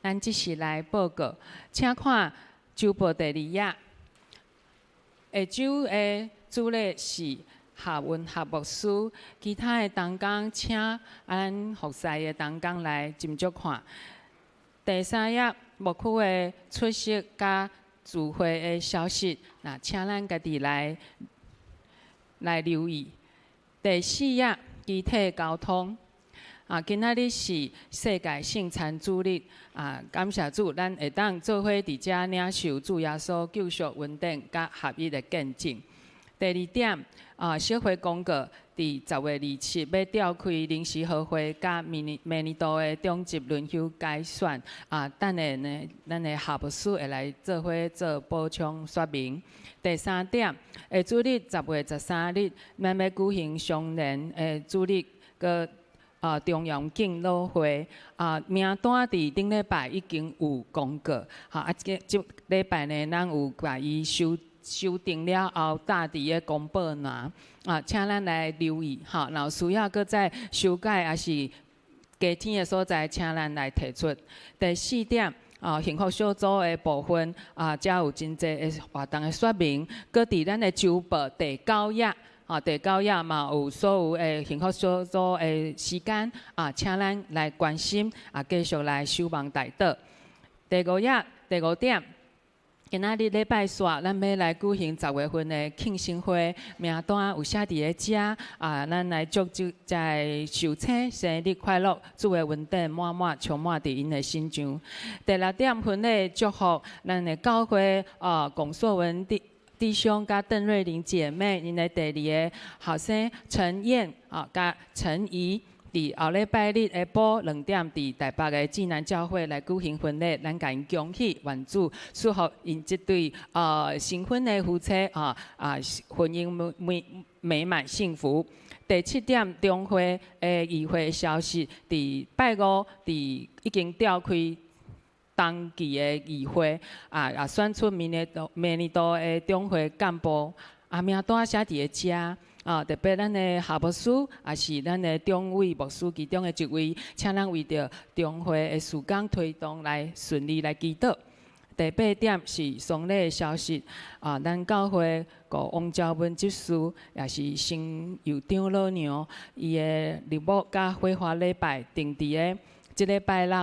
咱這時來報告，請看週報第二頁。下晝的主禮是夏文學牧師，其他的同工請咱服侍的同工來斟酌看。第三頁牧區的出席佮聚會的消息，那請咱家己來留意。第四頁肢體溝通，啊，今仔日是世界聖餐主日，啊，感謝主，咱會當做伙佇遮領受主耶穌救贖恩典佮合一的見證。第二點，啊，小會公告，佇10月27欲召開臨時合會，佮明年度的長執輪休改選。啊，等下呢，咱的夏牧師會來做伙做補充說明。第三點，下主日10月13日，咱欲舉行雙連的主日，閣中央敬老會。啊，名單佇頂禮拜已經有公告。哈，啊，這禮拜呢，咱有共伊修訂了後，貼佇个公布欄啊，請咱來留意吼。若有需要閣再修改，抑是加添的所在，請咱來提出。第四點啊，幸福小組的部分啊，遮有真濟的活動的說明，閣佇咱的週報第九頁啊，第九頁嘛有所有的幸福小組的時間啊，請咱來關心啊，繼續來守望代禱。第五頁第五點。今仔日禮拜四，咱欲來舉行10月份的慶生會，名單有寫佇咧遮啊，咱來祝這個壽星生日快樂，主的恩典滿滿充滿佇𪜶的身上。第六點，婚禮祝福，咱的教會啊，龔碩文弟兄佮鄧瑞玲姐妹，𪜶的第二個後生陳燕啊，佮陳怡。佇後禮拜日下晡2點，佇台北的濟南教會來舉行婚禮，咱共𪜶恭喜，願主祝福𪜶這對新婚的夫妻啊，婚姻美滿幸福。第七點，中會的議會消息，佇拜五佇已經召開冬季的議會，啊，選出明年度的中會幹部，啊，名單寫佇咧遮。啊，特別咱的夏牧師，也是咱的中委牧師其中的一位，請咱為著中會的事工推動來順利來祈禱。第八點是喪禮的消息，啊，咱教會個王昭文執事，也是新佑長老娘，伊的日暮佮火化禮拜定佇个這禮拜六，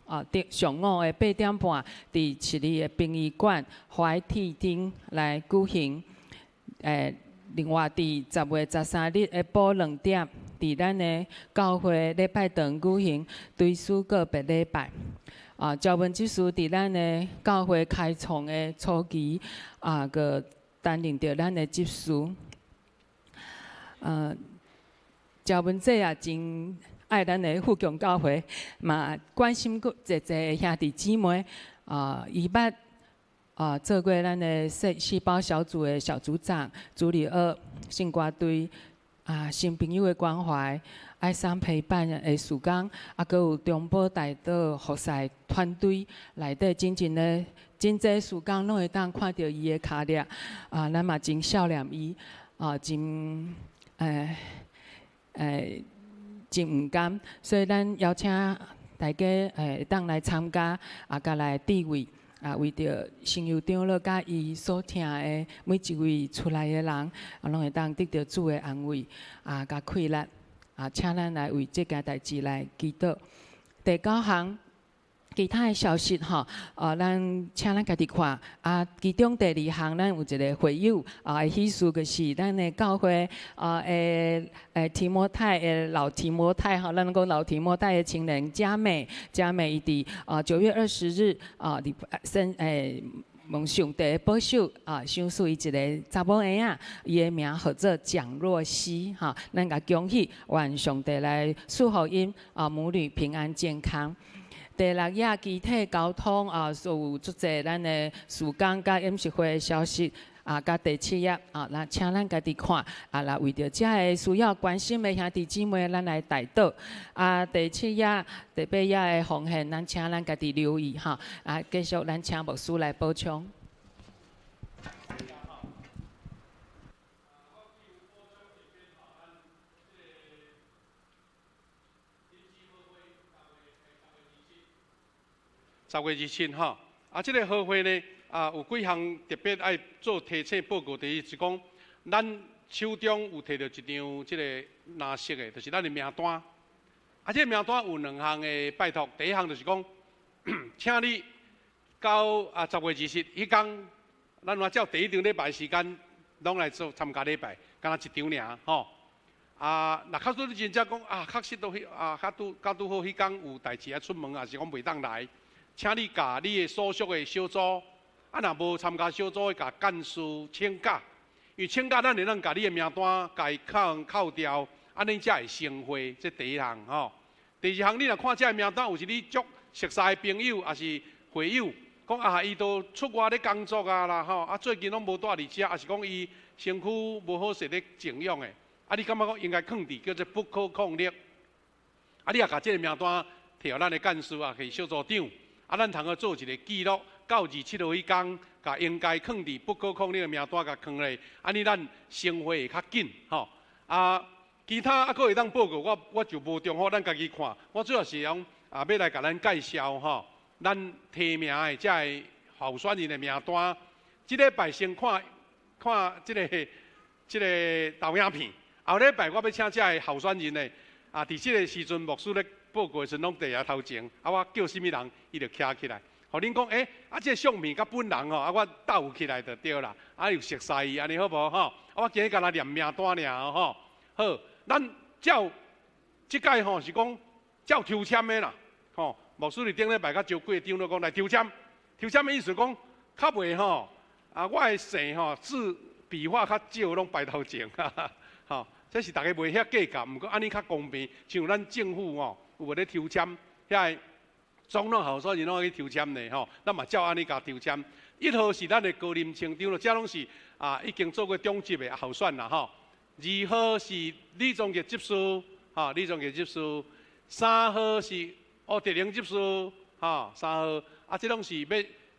啊，上午的8點半，佇七里的殯儀館懷鐵廳來舉行，另外，佇10月13日下晡2點，佇咱的教會禮拜堂舉行追思告別禮拜。啊，趙文執事佇咱的教會開創的初期，啊，閣擔任著咱的執事。趙文姐也真愛咱的富強教會，嘛關心閣濟濟兄弟姊妹。啊，伊捌啊，做過咱的細胞小組的小組長，主日學聖歌隊啊，新朋友的關懷，愛心陪伴的事工，啊，閣有中保代禱服侍團隊內底真正的真濟事工，攏會當看著伊的跤跡，啊，咱嘛真少念伊，啊，真真毋甘，所以咱邀請大家會當來參加，佮來智慧，為著神佑長老佮伊所疼的每一位厝內的人，攏會當得著主的安慰，佮氣力，請咱來為這件代誌來祈禱。第九項，其他的消息吼，咱請咱家己看。其中第二項，咱有一個會友喜事就是咱的教會的提摩太的老提摩太吼，咱講老提摩太的青年佳美，佳美伊佇9月20日禮拜生蒙上帝保守賞賜伊一个查某嬰仔，伊的名號做蔣若曦吼，咱共恭喜，願上帝來賜福𪜶母女平安健康。第六頁其他交通所有足濟咱的事工佮飲食會的消息佮第七頁咱請咱家己看來為著遮个需要關心的兄弟姊妹，咱來代禱。第七頁、第八頁的奉獻，咱請咱家己留意吼。繼續咱請牧師來補充。 10月27吼，這个好會呢，有幾項特別愛做提醒報告。第一是講，咱手中有提著一張這個藍色的，就是咱的名單。這個名單有兩項的拜託。第一項就是講，請你到10月20彼工，咱若照第一場禮拜時間，攏來做參加禮拜，敢若一場爾吼。若確實你真正講確實都彼較拄較拄好，彼工有代誌愛出門，抑是講袂當來。請你共你的所屬的小組，若無參加小組的，共幹事請假，因為請假咱會當共你的名單共伊扣扣掉，按呢才會成會。這第一項吼。第二項，你若看這个名單，有是你足熟似的朋友，抑是會友，講伊都出外咧工作啊啦吼，最近攏無蹛佇遮，抑是講伊身軀無好勢咧靜養的，你感覺講應該囥佇叫做不可抗力，你也共這个名單提予咱的幹事啊，去小組長。咱通好做一个記錄，到27號彼工，共應該囥佇不可抗力的名單共囥咧，按呢咱成會會較緊吼。其他閣會當報告，我就無重複，咱家己看。我主要是講欲來共咱介紹吼，咱提名的這个候選人的名單。這禮拜先看看這个投影片，後禮拜我欲請這个候選人的佇這个時陣牧師咧報告的時陣，攏佇遐頭前，我叫啥物人，伊就徛起來。予恁講，這个相片佮本人吼，我鬥起來就對啦。又熟似伊，按呢好無吼？我今日干焦念名單爾吼。好，咱照這屆吼是講照抽籤的啦，吼。牧師佇頂禮拜佮招幾个長老講來抽籤，抽籤的意思講，較袂吼，我的姓吼字筆畫較少，攏排頭前，哈哈，吼。這是逐家袂遐計較，毋過按呢較公平。像咱政府吼，有無咧抽籤，遐个總統候選人攏愛去抽籤呢吼，咱嘛照按呢共抽籤。一號是咱的高林清長老，這攏是已經做過長執的候選啦吼。二號是李宗傑執事，吼，李宗傑執事。三號是烏德榮執事，吼，三號這攏是欲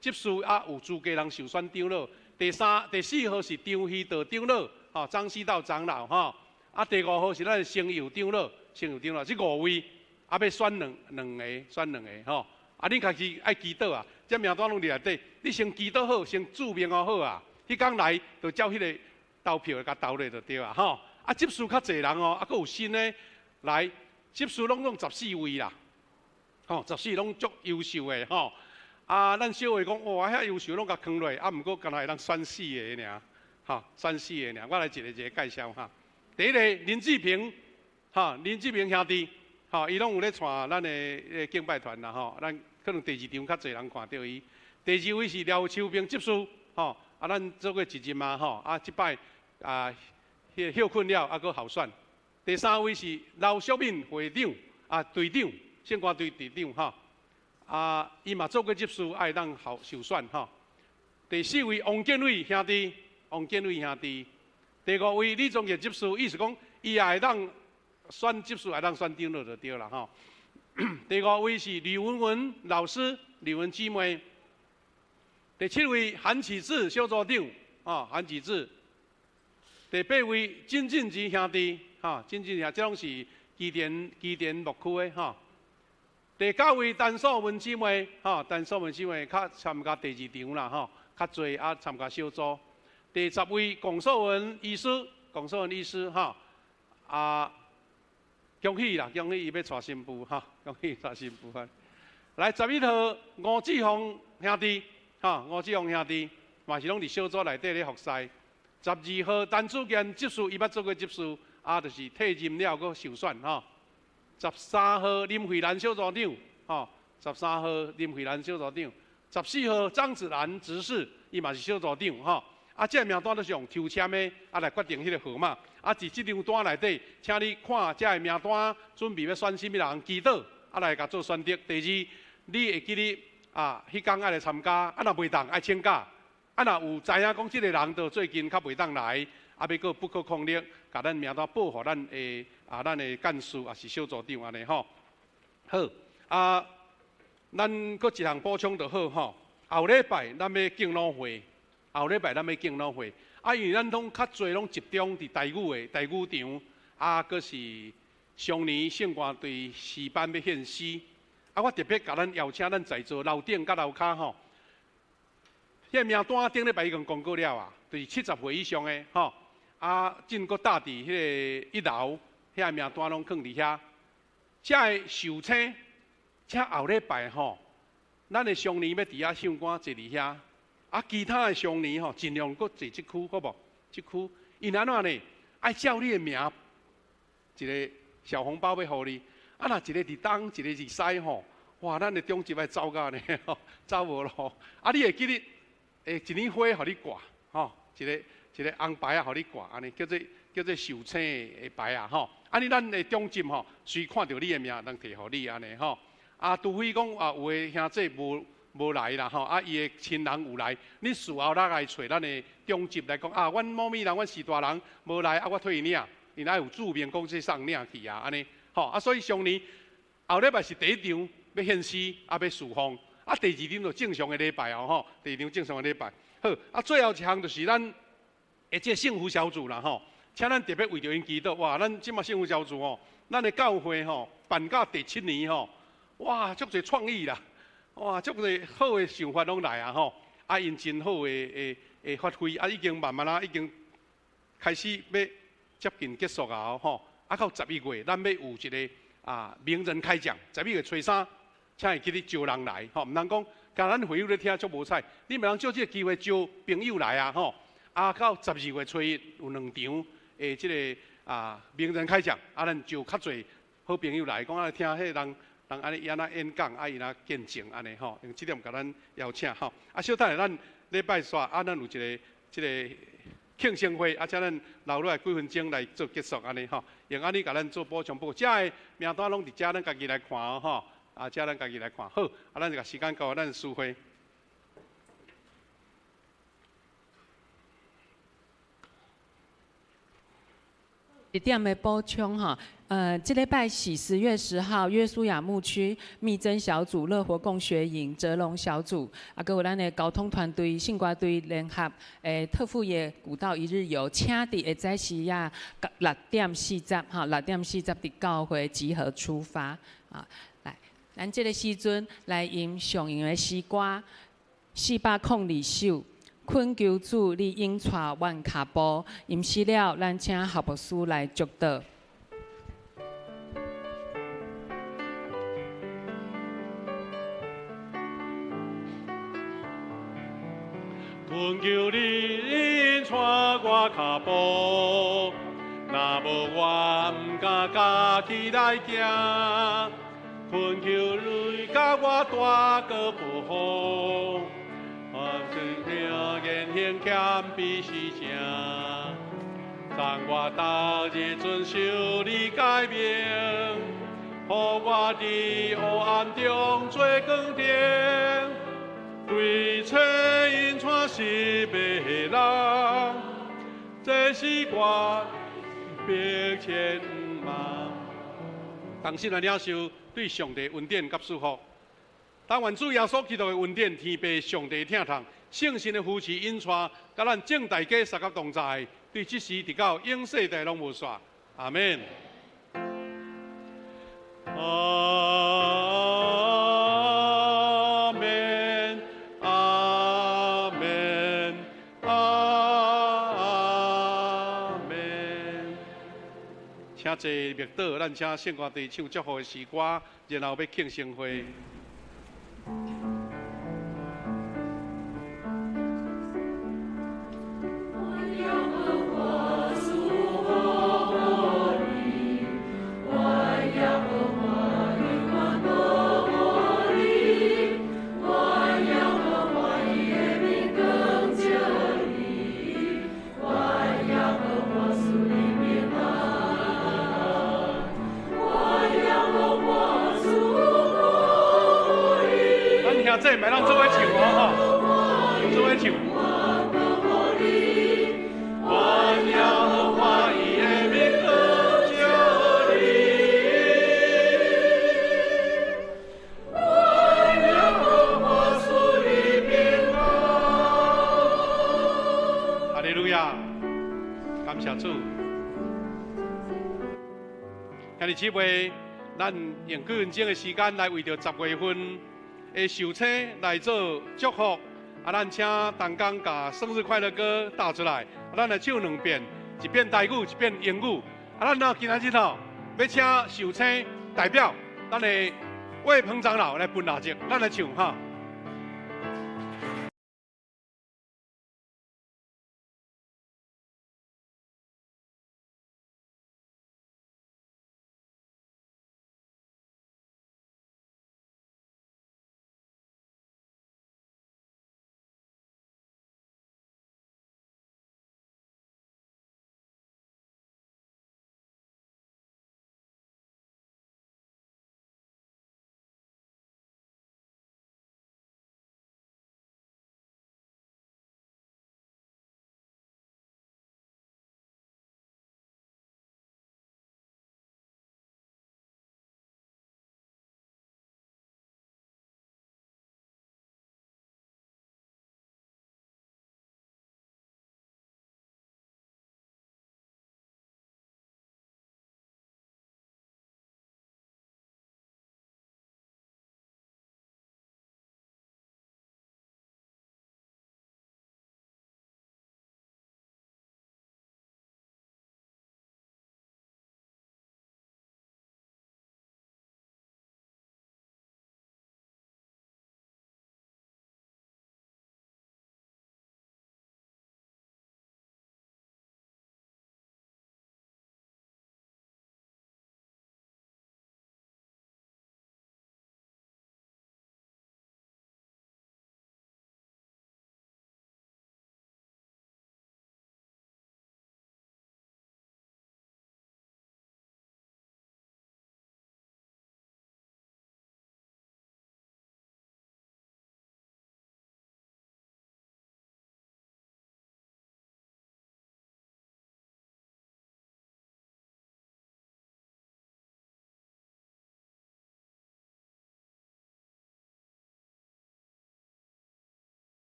執事有資格人受選長老。第三、第四號是張希道長老，吼，張希道長老吼。第五號是咱的成佑長老，成佑長老，這五位欲選兩個，選兩個吼。恁家己愛祈禱啊，這名單攏佇內底，你先祈禱好，先註明好啊。彼工來就照彼个投票共投咧就對啊吼。執事較濟人哦，閣有新的來，執事攏總14位啦，吼，14攏足優秀的吼。咱小話講，哇，遐優秀攏共囥落，毋過干焦會當選四个爾，吼，選四个爾。我來一个一个介紹哈。第一个林志平，哈，林志平兄弟，吼，伊攏有咧帶咱的敬拜團啦，吼，咱可能第二場較濟人看著伊。第二位是廖秋平執事，吼，咱做過一任嘛，吼，這擺彼个歇睏了，閣候選。第三位是劉淑敏會長，隊長，聖歌隊隊長，吼，伊嘛做過執事，會當候受選，吼。第四位王建偉兄弟，王建偉兄弟。第五位李宗傑執事，意思講伊也會當選執事，會當選長老就對啦吼。第五位是李文文老師，李文姊妹。第七位韓啟智小組長，韓啟智。第八位金進吉兄弟，吼，郑志兄，这拢是基甸牧区的吼。第九位陈素文姊妹，吼，陈素文姊妹较参加第二场啦，吼，较济啊参加小组。第十位龚素文医师，龚素文医师，吼，啊，恭喜啦，恭喜伊欲娶新妇，吼，恭喜娶新妇。来，11号吴志宏兄弟，吼，吴志宏兄弟嘛是拢伫小组内底咧服侍。12号陈子健执事，伊捌做过执事，啊，就是退任了，阁受选，吼。13号林慧兰小组长，吼，13号林慧兰小组长。14号张子兰执事，伊嘛是小组长，吼。啊，这个名单都是用抽签的，啊来决定彼个号码。啊，伫这张单内底，请你看这个名单，准备欲选啥物人祈祷，啊来共做选择。第二，你会记得啊，彼工爱来参加，啊若袂当爱请假。啊若有知影讲这个人都最近较袂当来，啊欲阁不可抗力，共咱名单报予咱的啊咱的干事，也是小组长按呢吼。好，啊，咱阁一项补充就好吼。后礼拜咱欲敬老会，后礼拜咱欲敬老会，啊，因为咱拢较济拢集中伫台语的台语场，啊，阁是上年圣歌队诗班欲献诗，啊，我特别共咱邀请咱在座楼顶佮楼跤吼。彼个名单顶礼拜已经公告了啊，就是70岁以上的吼，啊，进阁搭伫彼个一楼，遐名单拢囥伫遐。遮个寿星，请后礼拜吼，咱的上年欲伫遐唱歌坐伫遐，啊，其他的上年吼，尽量阁坐这区，好无？这区，𪜶按怎呢？爱照你的名，一个小红包欲予你，啊，若一个伫东，一个伫西吼，哇，咱的长执爱走到呢，走无路。啊，你会记得？会一朵花予你挂，吼，一个一个红牌仔予你挂，按呢叫做叫做寿星的牌仔吼。按呢咱的长执吼，随看著你的名，通提予你按呢吼。啊，除非讲啊，有的兄弟无无来啦吼，啊，伊的亲人有来，你事后咱来揣咱的长执来讲啊，阮某咪人，阮序大人无来，啊，我替伊领，𪜶爱有注明讲这送领去啊，按呢吼。啊，所以上年后礼拜是第一场欲献诗，啊，欲侍奉。啊，第二场就正常的礼拜哦，吼，第二场正常的礼拜。好，啊，最后一项就是咱的这个幸福小组啦，吼，请咱特别为著𪜶祈祷。哇，咱这马幸福小组吼，咱的教会吼办到第7年吼，哇，足济创意啦，哇，足济好的想法拢来啊，吼，啊，𪜶真好的的的发挥，啊，已经慢慢啊，已经开始欲接近结束啊，吼，啊，到11月，咱欲有一个啊名人开讲，11月初三。请会记得招人来，吼，毋通讲，共咱会友咧听足无彩，你袂通借这个机会招朋友来啊，吼。啊，到12月初一有2场的这个啊名人开讲，啊，咱招较济好朋友来，讲啊听彼个人人按呢伊按怎演讲，啊伊怎见证按呢吼，用这点共咱邀请吼。啊，小等下咱礼拜煞啊，咱有一个这个庆生会，啊，请咱留落来几分钟来做结束按呢吼，用按呢共咱做补充。不过遮的名单拢伫遮，咱家己来看哦吼。啊，遮咱家己来看好，啊，咱就共时间交予咱淑慧。一点的补充哈，这礼拜是10月10号，约书亚牧区密侦小组乐活共学营哲龙小组，啊，阁有咱的交通团队、圣歌队联合，特富野古道一日游，请伫下早时啊6点40哈，6点40伫教会集合出发啊。咱这个时阵来吟上用的诗歌402首，恳求主你引带阮脚步。吟诗了，咱请何牧师来祝祷。恳求你引带我脚步，若无我毋敢家己来行。恳求你共我大个保护，我真听言行谦卑是正，当我逐日遵守你诫命，予我伫黑暗中做光灯，对找引带失迷的人，这是我百千万。同心来领受对上帝恩典佮祝福。但愿主耶稣基督的恩典、天父上帝疼痛、圣神的扶持引带，佮咱众大家三甲同在，对这时直到永世代拢无煞。阿門。阿門，阿門，阿門。請坐默禱，咱請聖歌隊唱祝福的詩歌，然後欲慶生會。這咪咱做伙唱哦吼，做伙唱。願耶和華伊的名光照你，願耶和華賜你平安。哈利路亞，感謝主。兄弟姊妹，咱用幾分鐘的時間來為著10月份的壽星來做祝福，啊，咱請同工共生日快樂歌帶出來，啊，咱來唱兩遍，一遍台語，一遍英語。啊，咱今仔日吼，欲請壽星代表，咱的魏鵬長老來分蠟燭，咱來唱哈。